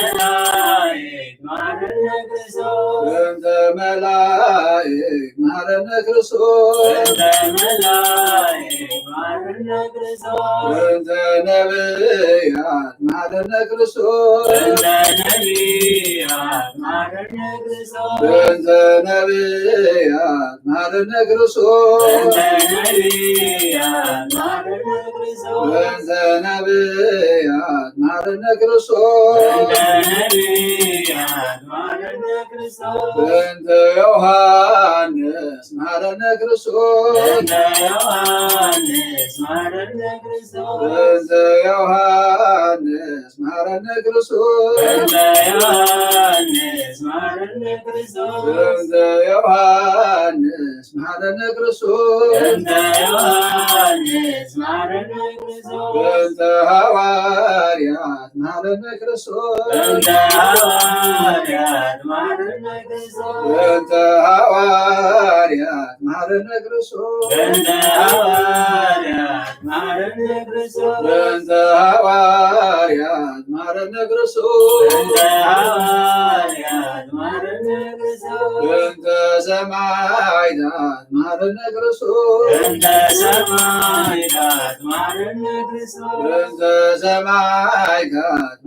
መላእክት ማረነ ክርስቶስ። በእንተ መላእክት ማረነ ክርስቶስ። በእንተ መላእክት ማረነ ክርስቶስ። በእንተ ነቢያት ማረነ ክርስቶስ። በእንተ ነቢያት ማረነ ክርስቶስ። በእንተ ነቢያት ማረነ ክርስቶስ። በእንተ ነቢያት ማረነ ክርስቶስ። በእንተ ነቢያት ማረነ ክርስቶስ። በእንተ ነቢያት ማረነ ክርስቶስ። በእንተ ዮሐንስ ማረነ ክርስቶስ። በእንተ ዮሐንስ ማረነ ክርስቶስ። በእንተ ዮሐንስ ማረነ ክርስቶስ። በእንተ ዮሐንስ ማረነ ክርስቶስ። በእንተ ዮሐንስ ማረነ ክርስቶስ። በእንተ ዮሐንስ ማረነ ክርስቶስ። በእንተ ሐዋርያት ማረነ ክርስቶስ። በእንተ ሐዋርያት ማረነ ክርስቶስ። በእንተ ሐዋርያት ማረነ ክርስቶስ። በእንተ ሐዋርያት ማረነ ክርስቶስ። በእንተ ሐዋርያት ማረነ ክርስቶስ። በእንተ ሐዋርያት ማረነ ክርስቶስ። በእንተ ሰማዕታት ማረነ ክርስቶስ። በእንተ ሰማዕታት ማረነ ክርስቶስ። በእንተ ሰማዕታት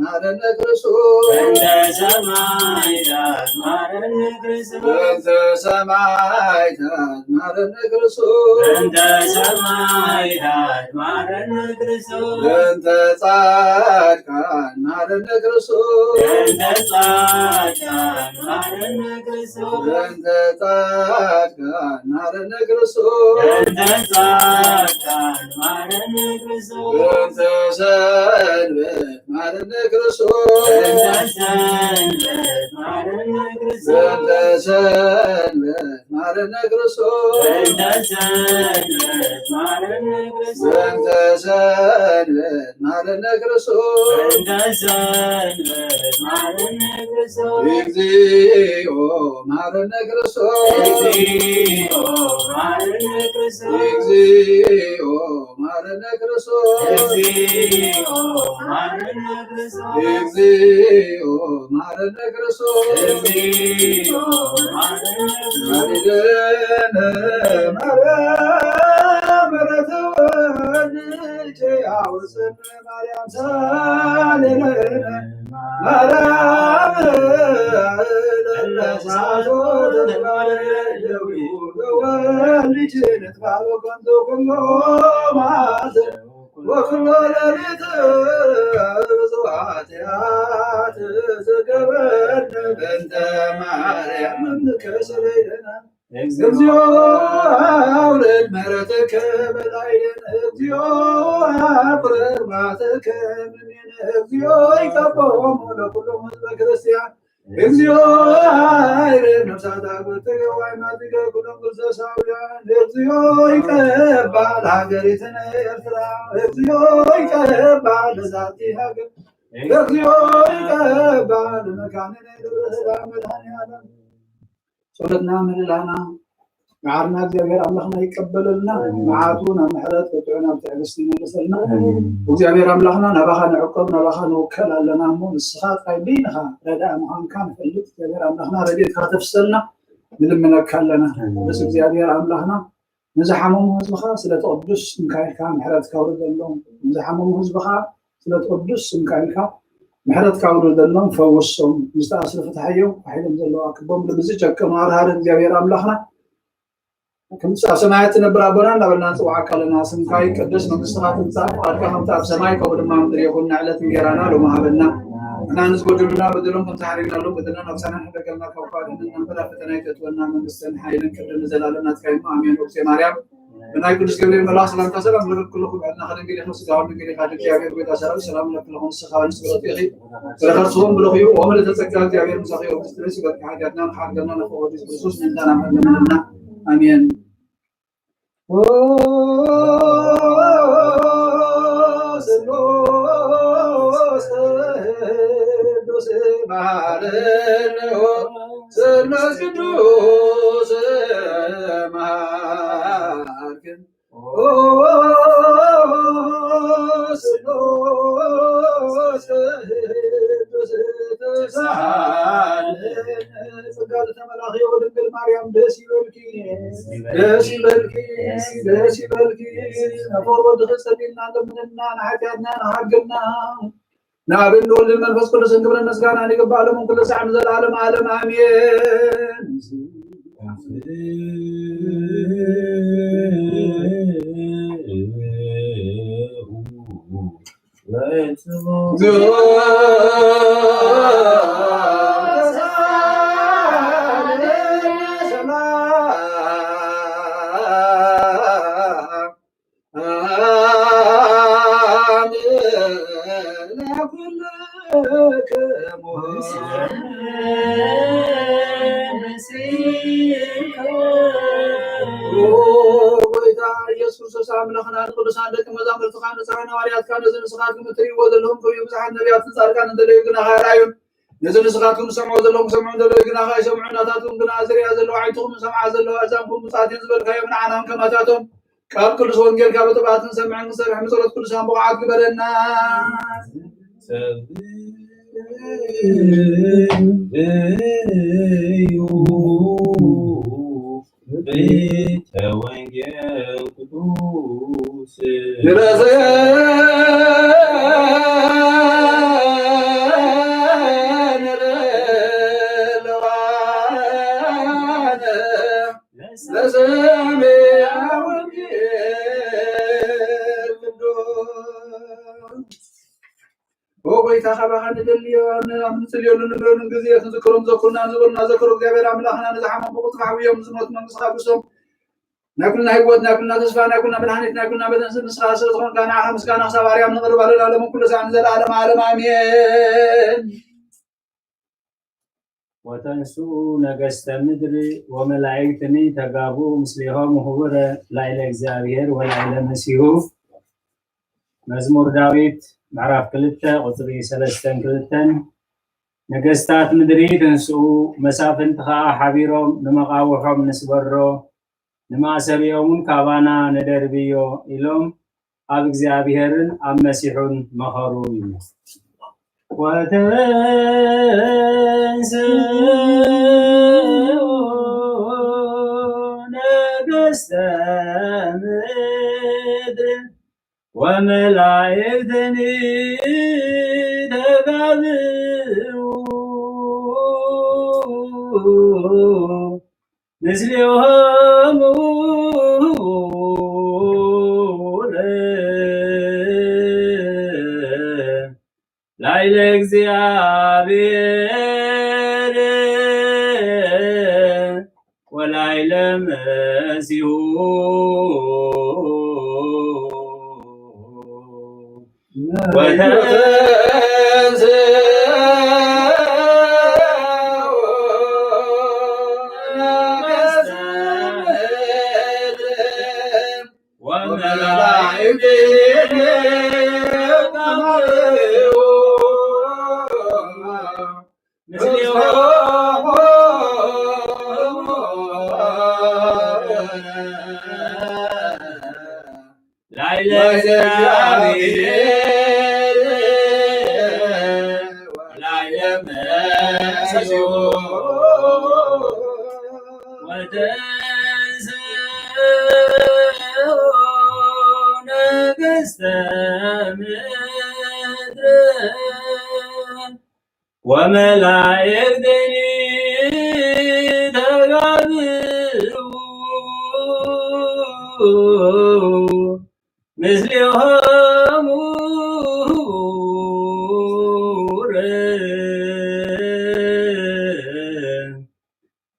ማረነ ክርስቶስ። በእንተ ሰማዕታት ማረነ ክርስቶስ። በእንተ ሰማዕታት ማረነ ክርስቶስ። በእንተ ሰማዕታት ማረነ ክርስቶስ። በእንተ ጻድቃን ማረነ ክርስቶስ። በእንተ ጻድቃን ማረነ ክርስቶስ። በእንተ ጻድቃን ማረነ ክርስቶስ። በእንተ ጻድቃን ማረነ ክርስቶስ። በእንተ ሰንበት ማረነ ክርስቶስ። በእንተ ሰንበት ማረነ ክርስቶስ። በእንተ ሰንበት ማረነ ክርስቶስ። በእንተ ሰንበት ማረነ ክርስቶስ። በእንተ ሰንበት ማረነ ክርስቶስ። በእንተ ሰንበት ማረነ ክርስቶስ። እግዚኦ ማረነ ክርስቶስ። እግዚኦ ማረነ ክርስቶስ። እግዚኦ ማረነ ክርስቶስ። እግዚኦ ማረነ ክርስቶስ። እግዚኦ ማረነ ክርስቶስ። እግዚኦ ማረነ ክርስቶስ። ሳሌለነ ማርያም ምሕረተ ወልድኪ አውፅነ ማርያም ሳሌለነ ማርያም ለነሳቶ ተባለ ደዊሁ ወልድኪ ንትባሎ ከንቶ ኩሎ ማዘ ወኩሎ ሌሊት ብዙ ኃጢአት ዘገበነ በእንተ ማርያም ከሰለይለና። እግዚኦ አውርድ ምሕረትከ በላዕሌነ። እግዚኦ አፍርር መዓትከ እምኔነ። እግዚኦ ይቀቦሙ ለኩሎም ህዝበ ክርስቲያን። እግዚኦ አይርህ ነፍሳት አበትከ ወአዕማትከ ኩሎም ክርስቶሳውያን። እግዚኦ ይቀባ ለሀገሪትነ ኤርትራ። እግዚኦ ይቀባ ለዛቲ ሀገር። እግዚኦ ይቀባ ለመካንነ ደብረ ሰላም መድኃኔዓለም። ጸሎትና ምህለላና መዓርና እግዚኣብሔር ኣምላኽና ይቀበለልና። መዓቱ ናብ ምሕረት፣ ቁጥዑ ናብ ትዕግስቲ ይመልሰልና። እግዚኣብሔር ኣምላኽና ናባኻ ንዕቀብ፣ ናባኻ ንውከል ኣለና እሞ ንስኻ ጥራይ በይንኻ ረዳኢ ምዃንካ ንፈልጥ። እግዚኣብሔር ኣምላኽና ረድኤትካ ተፍሰልና ንልምነካ ኣለና። ቅዱስ እግዚኣብሔር ኣምላኽና ንዝሓመሙ ህዝብኻ ስለቲ ቅዱስ ስምካ ኢልካ ምሕረትካ ኣውርደሎም። ንዝሓመሙ ህዝብኻ ስለቲ ቅዱስ ስምካ ኢልካ ምሕረትካ ኣውርደሎም፣ ፈውሶም። ንዝተኣስሩ ፍትሓዮም፣ ፋሕ ኢሎም ዘለዉ ኣክቦም። ልቢ ዝጨከኑ ኣርሃር እግዚኣብሔር ኣምላኽና፣ ከምቲ ኣብ ሰማያት ትነብር ኣቦና እንዳበልና ንጽውዓካ ኣለና። ስምካ ይቀደስ፣ መንግስትኻ ትምጻእ፣ ፍቓድካ ከምቲ ኣብ ሰማይ ከምኡ ድማ ኣብ ምድሪ ይኹን። ንዕለት እንጌራና ሎሚ ሃበና። ንሕና ንዝበደሉና በደሎም ከም ተሓሪግናሎም በደልና ኣምሳና ንሕደገልና፣ ካብ ክፉእ ኣድሕነና እምበር ኣብ ፈተና ኣይተእትወና። መንግስትን ሓይልን ክብርን ንዘለኣለም ናትካ እዩ። ኣሜን። ኦግዜ ማርያም ብናይ ቅዱስ ገብርኤል መልኣኽ ሰላምታ ሰላም ንብል ኩልኹም። ዕድና ከደንግል ይኹን ስጋውን ድንግል ኢኻ፣ እግዚኣብሔር ጎይታ ሰራዊት ሰላም ንብል ኩልኹም። ንስኻ ንስብረት ኢኺ ፍረ ከርስኹም ብልኽዩ ወመልእተ ጸጋ እግዚኣብሔር ምሳኺ። ኦብዝቲ ደስ ይበልካ። ሓጢኣትና ንሓርገና ንፈወዲ ክርስቶስ ምእንታና መለመለና። ኣሜን። ስሉስ ቅዱስ መሃርን ስሉስ ቅዱስ መሃርን ስሉስ ቅዱስ ተሳሃልን። ጸጋ ዝተመላኺ ድንግል ማርያም ደስ ይበልኪ፣ ደስ ይበልኪ፣ ደስ ይበልኪ። ነፍር ወድኺ ጸሊልና ለምንና ንሓጢኣትና ንሓግና። ንኣብን ንወልድን መንፈስ ቅዱስን ክብርን ምስጋናን ይግባእ፣ ሎምን ኩሉ ሳዕ ንዘለዓለም ዓለም ኣሜን። ጎይታ ኢየሱስ ክርስቶስ ኣምላኽና ንቅዱሳን ደቂ መዛሙርትኻ ንስኻ ንሃዋርያትካ ነዚ ንስኻትኩም እትርእይዎ ዘለኹም ከመይ ብዙሓት ነቢያትን ጻድቃንን ዘለዩ ግናኻ ኣይረኣዩን። ነዚ ንስኻትኩም ትሰምዑ ዘለኹም ክሰምዑ ዘለዩ ግናኻ ኣይሰምዑን። ናታትኩም ግና ዝርእያ ዘለዋ ኣዒንትኹም ዝሰምዓ ዘለዋ ኣእዛንኩም ብጻትየን ዝበልካዮም ንዓና እውን ከማታቶም ቃል ቅዱስ ወንጌልካ ብትብዓት ክንሰምዕን ክንሰርሕን ብጸሎት ቅዱሳን ብቑዓት ግበረና። ኦ ጎይታ፣ ካባኻ ንደልዮ፣ ኣብ ንጽልየሉ ንብለሉን ግዜ ክንዝክሮም ዘኩርና ዝበሉና ዘክሮ እግዚኣብሔር ኣምላኽና፣ ንዝሓመሙ ብቕልጡፍ ሓውዮም፣ ዝሞት መንግስቲ ካብሶም። ናይ ኩልና ህይወት፣ ናይ ኩልና ተስፋ፣ ናይ ኩልና መድሓኒት፣ ናይ ኩልና መድህን ንስኻ ስለ ዝኾንካ፣ ንዓኻ ምስጋና ክሳብ ኣርያም ነቕርብ ኣለና፣ ሎምን ኩሉ ሳዕ ንዘለዓለም ዓለም ኣሜን። ወተንስኡ ነገስተ ምድር ወመላእክትኒ ተጋቡ ምስሌሆም ህቡረ ላዕለ እግዚኣብሔር ወላዕለ መሲሁ። መዝሙር ዳዊት ምዕራፍ ክልተ ቁጽሪ ሰለስተን ክልተን። ነገስታት ምድሪ ተንስኡ፣ መሳፍንቲ ኸኣ ሓቢሮም ንመቓውሖም ንስበሮ፣ ንማእሰሪኦም እውን ካባና ንደርብዮ ኢሎም ኣብ እግዚኣብሔርን ኣብ መሲሑን መኸሩ እዩ። ወተንስኡ ነገስተ ምድር ወመላእክትኒ ተጋብኡ ምስሌሆሙ ላዕለ እግዚኣብሔር ወላዕለ መሲሁ። ላዕለ እግዚኣብሔር ወላዕለ መሲሁ ወተንስኡ ነገስተ ምድር ወመላእክትኒ ተጋብኡ ምስሌሆሙ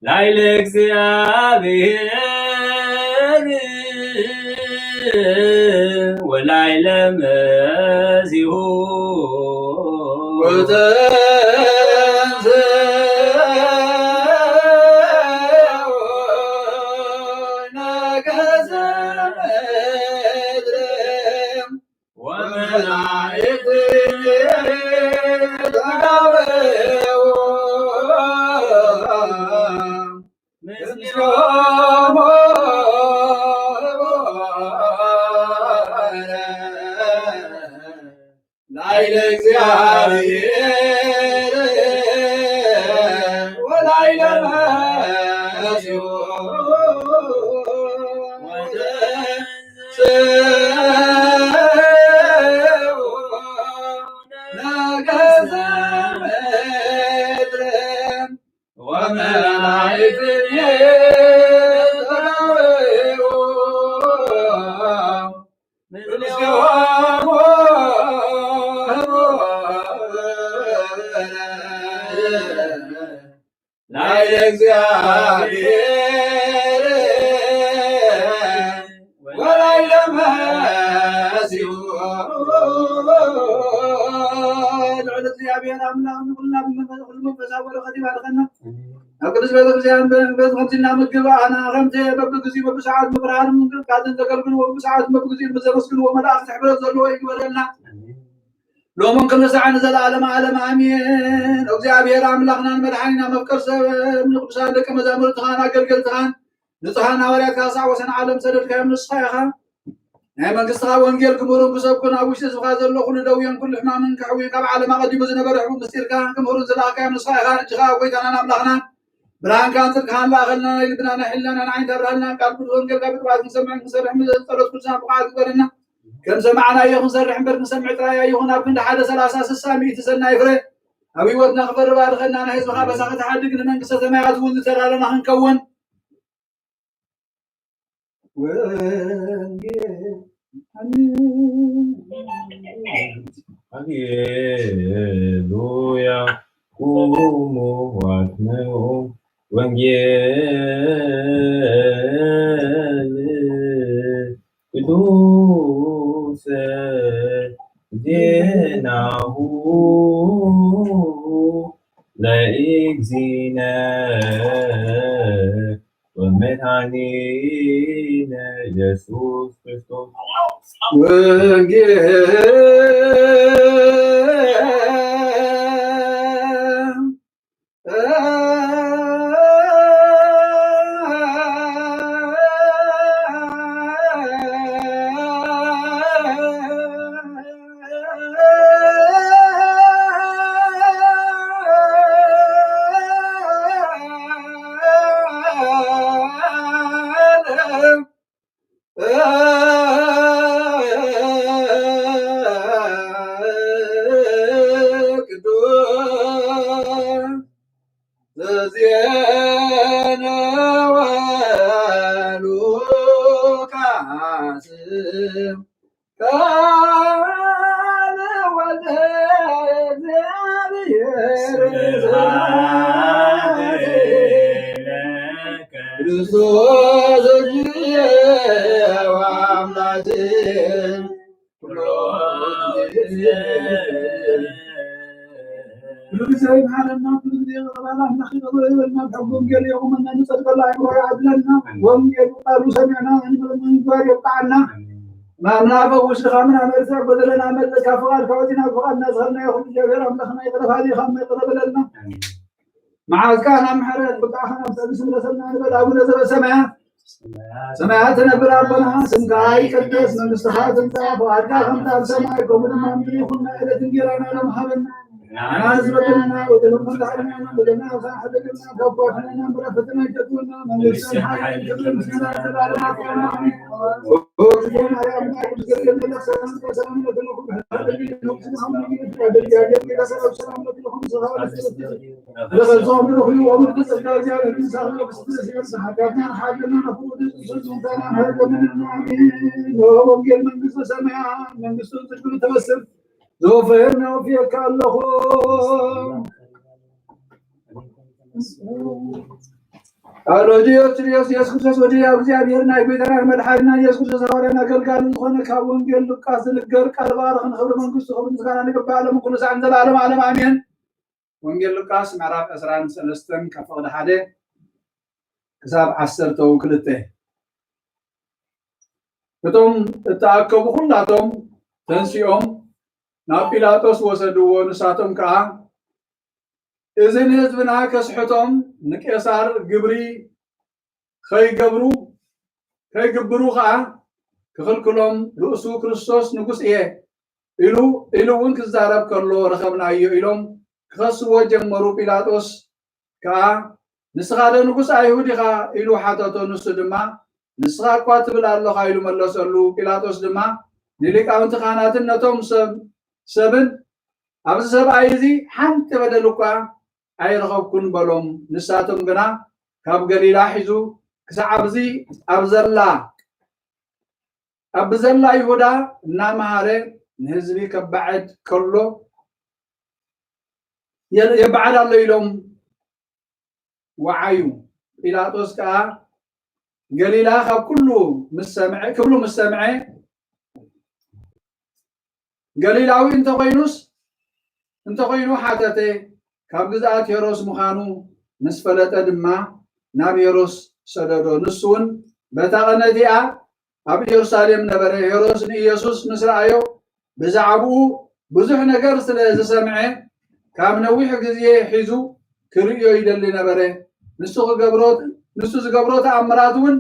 ላዕለ እግዚኣብሔር ወላይለ መሲሁ ወተንሥእ ነገሰ ምድር ወመላእክት ተጋብኡ ምስሌሆሙ ላዕለ እግዚአብሔር ወላዕለ መሲሁ ወተንሥኡ ነገሰ ምድር ወመላእክት ተጋብኡ ምስሌሆሙ ላዕለ እግዚአብሔር ወላዕለ መሲሁ። ልዑል እግዚኣብሔር ኣምላኽ ንኹልና ብመንፈስ፣ ኩሉ መንፈሳዊ በረኸት ይባርከና። ኣብ ቅዱስ ቤተክርስትያን በዚ ከምዚ እናምግብ ኣና ከምቲ በብግዚኡ በብሰዓት ምብርሃን ምንቅጥቃጥን ዘገልግልዎ፣ በብሰዓት በብግዚኡ ብዘመስግንዎ መላእኽቲ ሕብረት ዘለዎ ይግበረልና። ሎምን ክልሳዕን ዘለዓለመ ዓለም ኣሜን። እግዚኣብሔር ኣምላኽናን መድሓኒና መፍቀር ሰብ ንቅዱሳን ደቂ መዛሙርትኻን ኣገልገልትኻን ንጹሓን ሃዋርያትካ ክሳዕ ወሰን ዓለም ሰደድካዮም ንስኻ ኢኻ። ናይ መንግስትኻ ወንጌል ክምህሩን ክሰብኩን ኣብ ውሽጢ ህዝብኻ ዘሎ ኩሉ ደውየን ኩሉ ሕማምን ከሕውዩ ካብ ዓለም ኣቐዲሙ ዝነበረ ሕቡእ ምስጢርካ ክምህሩን ዝለኣኽካዮም ንስኻ ኢኻ። ሕጂ ኸኣ ጎይታናን ኣምላኽናን ብርሃንካን ጽድቅኻን ለኣኸልና፣ ናይ ልብና ናይ ሕልናና ናይ ዓይኒ ኣብርሃልና። ቃል ቅዱስ ወንጌልካ ብጥባት ክንሰምዕን ክንሰርሕን ብጸሎት ቅዱሳን ብቕዓት ግበረና። ከም ሰማዕናዮ ክንሰርሕ እምበር ክንሰምዕ ጥራይ ኣይኹን። ኣብ ክንዲ ሓደ ሰላሳ ስሳ ሚእቲ ሰናይ ፍረ ኣብ ህይወትና ክፈሪ ባርኸና። ናይ ህዝብኻ በሳ ክትሓድግ ንመንግስተ ሰማያት እውን ዝተዳለና ክንከውን። ወንጌል። ኣሜን። ሃሌሉያ። ቁሙ ወስምዑ ወንጌል ቅዱስ ዜናሁ ለእግዚእነ ወመድኃኒነ ኢየሱስ ክርስቶስ። ወንጌል። ቅዱስ ዘዜነወ ሉቃስ ቃለ ወልደ እግዚአብሔር ስብሐት ለከ ክርስቶስ እግዚእ ወአምላክ ኩሎ ጊዜ። ኩሉ ግዜ ይምሓረና፣ ኩሉ ግዜ ይቕረ በል። ኣምላኽ ይቕረ ይበልና፣ ብሕጊ ወንጌል የቑመና፣ ንጸድቀሉ ኣእምሮ ይዓድለና። ኣሜን። ወንጌሉ ቃሉ ሰሚዕና ንምግባር የብቅዓና። ኣሜን። ንኣምላኽ ፈውስ ድኻምና መርትዕ፣ ጎደለና መልእ፣ ካብ ፍቓድካ ወጺና ብፍቓድና ዝኸድናዮ ኩሉ እግዚኣብሔር ኣምላኽና ይቕረ በል፣ ኢኻ እሞ ይቕረ በለልና። ኣሜን። መዓዝ ከኣ ናብ ምሕረት ብቃ ኸነብሰልስ ምለሰልና ንበል። ኣቡነ ዘበሰማያት፣ ሰማያት ትነብር ኣቦና፣ ስምካ ይቀደስ፣ መንግስትኻ ትምጻእ፣ ፍቓድካ ከምቲ ኣብ ሰማይ ከምኡ ድማ ኣብ ምድሪ ይኹን። ናይ ዕለት እንጌራና ሎም ሃበና፣ ንሕና ዝበደልና በደልና፣ በደልና ንስሓሕለና፣ ካብ ክፉእ ኣድሕነና፣ እምበር ኣብ ፈተና ኣይተእትወና፣ መንግስትን ሓይልን ክብርን ምስጋናን ዘለዓለማት እዮም። ኣሜን። ኦ እግዝእትየ ማርያም፣ ቅድስት ገብርኤል መልአክ፣ ሰላም ለኪ፣ ሰላም ለኪ፣ ሰላም ለኪ፣ ሰላም ለኪ፣ ሰላም ለኪ፣ ወንጌል መንግስተ ሰማያት መንግስቱን ጽድቅን ትመስል። ዘወፈየና ወፍየካ ኣለኹ። ኣሎጂዮስ ችሪዮስ ኢየሱስ ክርስቶስ ወዲ ኣብ እግዚኣብሔር ናይ ጎይታና መድሓኒና ኢየሱስ ክርስቶስ ሃዋርያን ኣገልጋልን ዝኾነ ካብ ወንጌል ሉቃስ ዝንገር ቃል ባርኽ ንኽብሪ መንግስቱ ክብሪ ምስጋና ንግባእ ሎም ኩሉ ሳዕ ንዘለዓለም ዓለም ኣሜን። ወንጌል ሉቃስ ምዕራፍ ዕስራን ሰለስተን ካብ ፍቕዲ ሓደ ክሳብ ዓሰርተው ክልተ። እቶም እተኣከቡ ኩላቶም ተንሲኦም ናብ ጲላጦስ ወሰድዎ። ንሳቶም ከኣ እዚ ንህዝብና ከስሕቶም ንቄሳር ግብሪ ከይገብሩ ከይግብሩ ከኣ ክኽልክሎም ርእሱ ክርስቶስ ንጉስ እየ ኢሉ ኢሉ እውን ክዛረብ ከሎ ረኸብናዮ ኢሎም ክኸስዎ ጀመሩ። ጲላጦስ ከኣ ንስኻ ዶ ንጉስ ኣይሁድ ኢኻ ኢሉ ሓተቶ። ንሱ ድማ ንስኻ እኳ ትብል ኣለኻ ኢሉ መለሰሉ። ጲላጦስ ድማ ንሊቃውንቲ ካህናትን ነቶም ሰብ ሰብን ኣብዚ ሰብኣይ እዚ ሓንቲ በደል እኳ ኣይረኸብኩን በሎም። ንሳቶም ግና ካብ ገሊላ ሒዙ ክሳዕ ኣብዚ ኣብ ዘላ ኣብ ብዘላ ይሁዳ እናመሃረ ንህዝቢ ከባዕድ ከሎ የባዕድ ኣሎ ኢሎም ወዓዩ። ጲላጦስ ከኣ ገሊላ ካብ ኩሉ ምስ ሰምዐ ክብሉ ምስ ሰምዐ ገሊላዊ እንተኾይኑስ እንተኾይኑ ሓተተ። ካብ ግዝኣት ሄሮስ ምዃኑ ምስ ፈለጠ ድማ ናብ ሄሮስ ሰደዶ። ንሱ እውን በታ ቀን እቲኣ ኣብ ኢየሩሳሌም ነበረ። ሄሮስ ንኢየሱስ ምስ ረኣዮ ብዛዕባኡ ብዙሕ ነገር ስለ ዝሰምዐ ካብ ነዊሕ ግዜ ሒዙ ክርእዮ ይደሊ ነበረ። ንሱ ክገብሮ ንሱ ዝገብሮ ተኣምራት እውን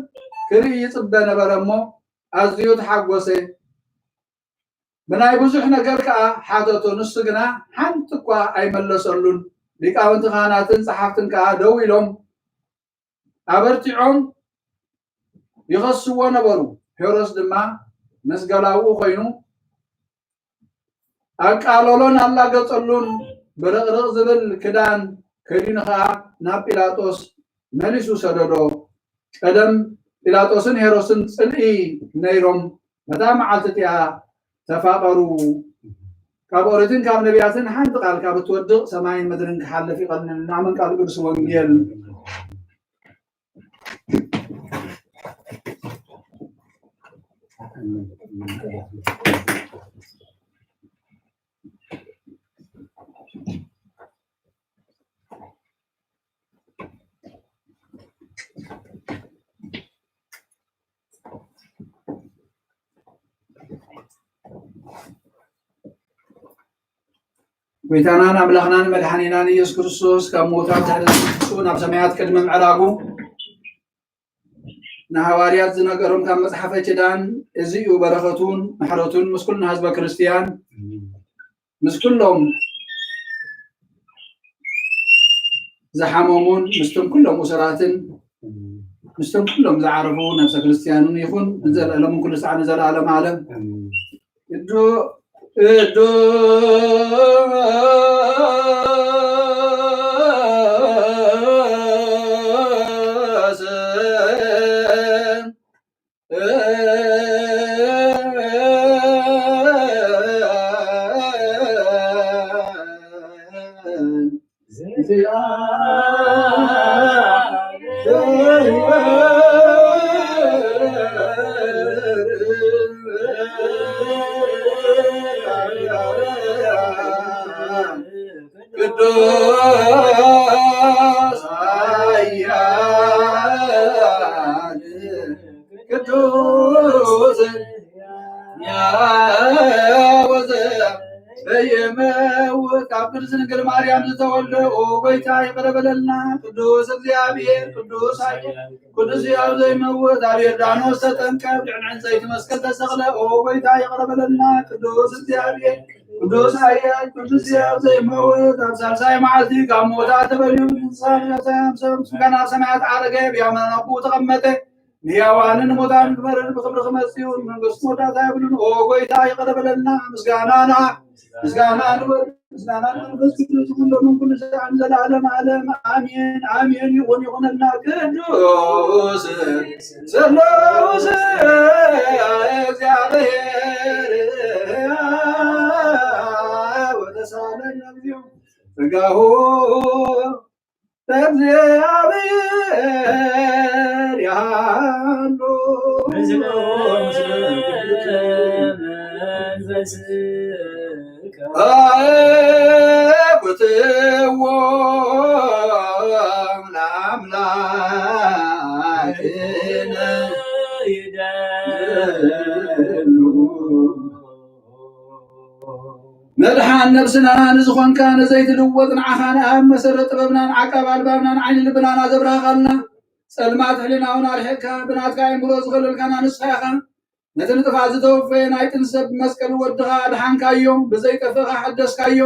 ክርኢ ይጽበ ነበረ እሞ ኣዝዩ ተሓጎሰ። ብናይ ብዙሕ ነገር ከኣ ሓተቶ፣ ንሱ ግና ሓንቲ እኳ ኣይመለሰሉን። ሊቃውንቲ ካህናትን ጸሓፍትን ከኣ ደው ኢሎም ኣበርቲዖም ይኸስዎ ነበሩ። ሄሮድስ ድማ ምስ ገላውኡ ኮይኑ ኣቃለሎን ኣላገጸሉን። ብርቕርቕ ዝብል ክዳን ከዲኑ ኸኣ ናብ ጲላጦስ መሊሱ ሰደዶ። ቀደም ጲላጦስን ሄሮድስን ጽልኢ ነይሮም። በታ መዓልቲ እቲኣ ተፋቐሩ። ካብ ኦሪትን ካብ ነቢያትን ሓንቲ ቃል ካብ እትወድቕ ሰማይን ምድርን ክሓልፍ ይቐልልና። ኣመን ቃል ቅዱስ ወንጌል። ጎይታናን ኣምላኽናን መድሓኒናን ኢየሱስ ክርስቶስ ካብ ምዉታት ተነሲኡ ናብ ሰማያት ቅድሚ ምዕራጉ ንሃዋርያት ዝነገሮም ካብ መጽሓፈ ኪዳን እዚ እዩ። በረኸቱን ምሕረቱን ምስ ኩልና ህዝበ ክርስትያን፣ ምስ ኩሎም ዝሓመሙን ምስቶም ኩሎም እሱራትን ምስቶም ኩሎም ዝዓረፉ ነፍሰ ክርስትያንን ይኹን ንዘለኣለምን ኩሉ ሳዕ ንዘለኣለም ዓለም። እዱ እዱ ቅዱስ ኃያል ቅዱስ ያወዘ በየመውት ካብ ቅድስት ድንግል ማርያም ዝተወልደ ኦ ጎይታ ይቕረ በለልና። ቅዱስ እግዚኣብሔር ቅዱስ ኃያል ቅዱስ ሕያው ዘይመውት ኣብ ዮርዳኖስ ተጠምቀ፣ ብልዕሊ ዕንፀይቲ መስቀል ተሰቕለ። ኦ ጎይታ ይቕረ በለልና። ቅዱስ እግዚኣብሔር ቅዱስ ኃያል ቅዱስ ሕያው ዘይመውት ኣብ ሳልሳይ መዓልቲ ካብ ሞታ ተበልዩ ንስጋና ሰማያት ዓረገ፣ ብያማን ኣቦኡ ተቐመጠ። ንሕያዋንን ሙታን ክፈርድ ብኽብሪ ክመጽእ እዩ። መንግስቱ መወዳእታ የብሉን። ኦ ጎይታ ይቕረ በለልና። ምስጋናና ምስጋና ንወልድ ምስጋና ንመንፈስ ቅዱስ ይኹን ሎምን ኩሉ ሰዓትን ዘለዓለም ዓለም ኣሜን ኣሜን። ይኹን ይኹነልና። ቅዱስ ስሉስ እግዚኣብሔር ወተሳለነ እግዚኦ ጸጋሁ ለእግዚኣብሔር ያሉ ምስለ መንፈስከ። አኩትዎ ለአምላክነ ይደሉ። መድሓን ነብስና ንዝኾንካ ንዘይትልወጥ ንዓኻ ንኣብ መሰረት ጥበብናን ዓቃብ ኣልባብናን ዓይኒ ልብናና ዘብራህኻልና፣ ጸልማት ሕሊናውን ኣርሒቕካ ብናትካ ኣእምሮ ዝኸለልካና ንስኻ ኢኻ። ነቲ ንጥፋት ዝተወፈየ ናይ ጥንሲ ሰብ ብመስቀል ወድኻ ኣድሓንካዮ፣ ብዘይጠፍእ ኸኣ ሓደስካዮ።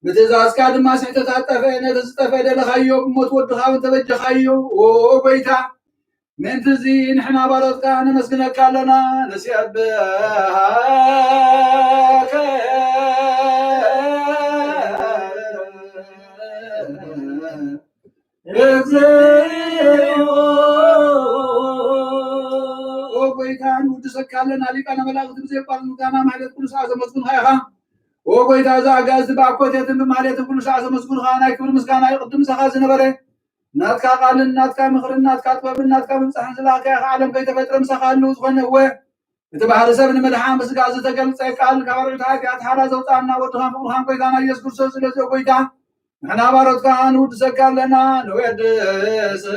ብትእዛዝካ ድማ ስሕተታት ጠፍአ፣ ነቲ ዝጠፍአ ደለኻዮ፣ ብሞት ወድኻ እውን ተበጀኻዮ። ኦ ጐይታ፣ ምእንቲ እዚ ንሕና ባሮትካ ነመስግነካ ኣለና፣ ንሴብሐከ። እግዚኦ። ኦ ጐይታ፣ ንውድሰካ ኣለና፣ ሊቃነ መላእክት ብዘየቋርጥ ምስጋና ማሕሌት ኩሉ ሰዓት ዘመስግኑኻ ኢኻ። ኦ ጐይታ፣ እዚ ኣጋእዝቲ ብኣኮቴትን ብማሕሌትን ኩሉ ሰዓት ዘመስግኑኻ፣ ናይ ክብሪ ምስጋና እዩ ቅድም ምሳኻ ዝነበረ። ናትካ ቃልን ናትካ ምኽርን ናትካ ጥበብን ናትካ ምብጻሕን ዝለኣኽካ ኢኻ። ዓለም ከይተፈጥረ ምሳኻ ህልው ዝኾነ እወ፣ እቲ ባህሪ ሰብ ንምድሓን ብስጋ ዝተገልጸ ቃል፣ ካብ ኣርዑት ሓጢኣት ሓራ ዘውጽኣና ወድኻን ፍቕርኻን ጐይታና ኢየሱስ ክርስቶስ፣ ስለዚ ኦ ጐይታ፣ ንሕና ባሮትካ ንውድሰካ ኣለና፣ ንወድሰከ።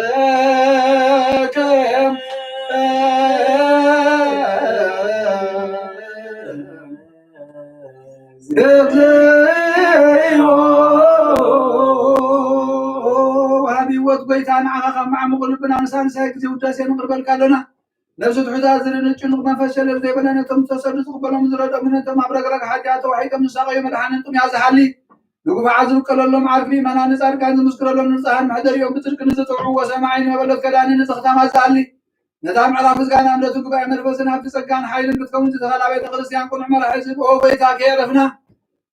እግዚኦ። ወሃቢ ህይወት ጐይታ፣ ንዓኻ ካብ መዓሙቕ ልብና ንሳልሳይ ግዜ ውዳሴ ነቕርበልካ ኣለና። ነብሲ ትሑታት ዝድነቅ ጭኑቕ መንፈስ ሸለል ዘይበለ ነቶም ዝተሰዱ ዝቕበሎም ዝረድኦም ነቶም ኣብ ረግረግ ሓጢኣት ተዋሒጦም ዝሳቐዩ መድሓንን ጥሙያት ዝሓሊ ንግፉዓት ዝብቀለሎም ዓርኪ ምእመናን ንጻድቃን ዝምስክረሎም ንንጹሃን መሕደሪኦም ብጽድቂ ንዝጥውዕዎ ሰማዒ ንመበለት ከዳኒ ንዝኽታማት ዝኣሊ ነታ ምዕራፍ ምስጋና እምነትን ጉባኤ መንፈስን ሃብቲ ጸጋን ሓይልን ክትከውን ዝተኸላ ቤተ ክርስቲያን ቅኑዕ መራሒ ዝብኦ ጐይታ ከየዕረፍና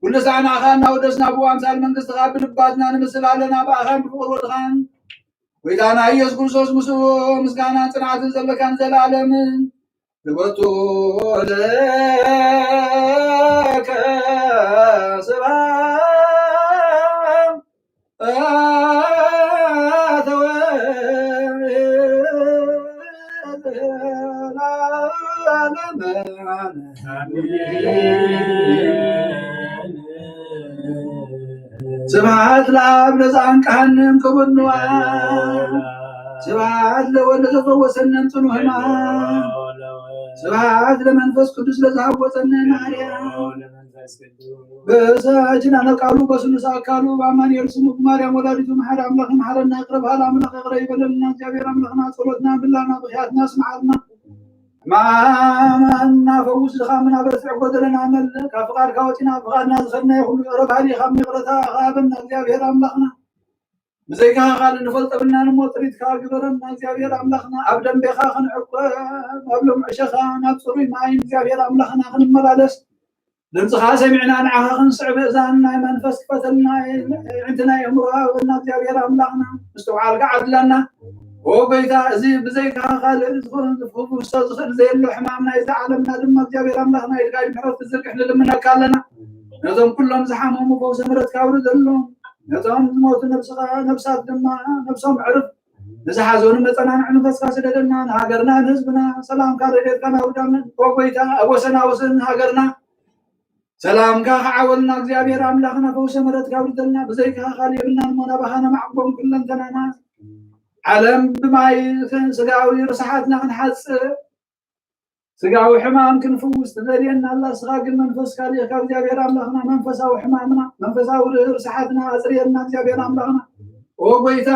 ኩሉ ሳዕ ንኣኻ እናወደስና ብኡ ኣምሳል መንግስትኻ ብልባትና ንምስል ኣለና ብኣኻን ብፍቕር ወድኻን ጐይታና ኢየሱስ ክርስቶስ ምስኡ ምስጋናን ጽንዓትን ዘለካ ንዘለኣለምን ክበቱ ለከ ስብሐት ስብሐት ለአብ ለዘአንቅሐነ እምክቡድ ንዋይ። ስብሐት ለወልድ ለዘፈወሰነ እምጽኑ ሕማም። ስብሐት ለመንፈስ ቅዱስ ለዘሐወጸነ ማርያም። በእሳችን አነቃሉ በስሉስ አካሉ በአማኑኤል ስሙ በማርያም ወላዲቱ መሐረ አምላክ መሐረና ይቅረ በል አምላክ ይቅረ ይበለልና። እግዚአብሔር አምላክና ጸሎትና ምላና ብክያትና ስምዓልና። ሕማምና ፈውስ፣ ድኻምና በርትዕ፣ ጎደለና መልእ። ካብ ፍቓድካ ወፂና ኣብ ፍቓድና ዝኸድናዮ ኩሉ ይቕረ በሃሊ ኢኻ፣ እሞ ይቕረታ ሃበና እግዚኣብሔር ኣምላኽና። ብዘይካኻ ካልእ ንፈልጠብና እሞ ጥሪትካ ግበረና እግዚኣብሔር ኣምላኽና። ኣብ ደንቤኻ ክንዕቆብ፣ ኣብ ልሙዕ ሸኻ ናብ ፅሩይ ማይን እግዚኣብሔር ኣምላኽና ክንመላለስ ድምፅኻ ሰሚዕና ንዓኻ ክንስዕብ እዛን ናይ መንፈስ ክፈተልና፣ ኣዕይንትና ኣእምሮ ሃበና እግዚኣብሔር ኣምላኽና። ምስትውዓልካ ዓድለና። ኦ ጎይታ፣ እዚ ብዘይካኻ ካልእ ዝኾነ ዝፍውሶ ዝኽእል ዘየሎ ሕማም ናይዛ ዓለምና ድማ እግዚኣብሔር ኣምላኽና ኢድካ ምሕረት ክትዝርግሕ ንልምነካ ኣለና። ነዞም ኩሎም ዝሓመሙ ፈውሲ ምሕረትካ ኣውርደሎም። ነቶም ዝሞቱ ነብስኻ፣ ነብሳት ድማ ነብሶም ዕርፍ። ንዝሓዘኑ መጸናንዒ መንፈስካ ስደደልና። ንሃገርና ንህዝብና ሰላምካ ረድኤትካ ናውርዳና። ኦ ጎይታ፣ ኣብ ወሰና ወሰን ሃገርና ሰላምካ ክዓወልና እግዚኣብሔር ኣምላኽና ፈውሰ ምሕረትካ ኣውርደልና። ብዘይካኻ ካልእ የብልናን እሞ ናባኻ ነማዕቁቦም ኩለንተናና። ዓለም ብማይ ስጋዊ ርስሓትና ክንሓጽእ ስጋዊ ሕማም ክንፍውስ ትደልየና ኣላ። ንስኻ ግን መንፈስካ ልኢኽካ እግዚኣብሔር ኣምላኽና መንፈሳዊ ሕማምና መንፈሳዊ ርስሓትና ኣጽርየልና እግዚኣብሔር ኣምላኽና። ኦ ጎይታ፣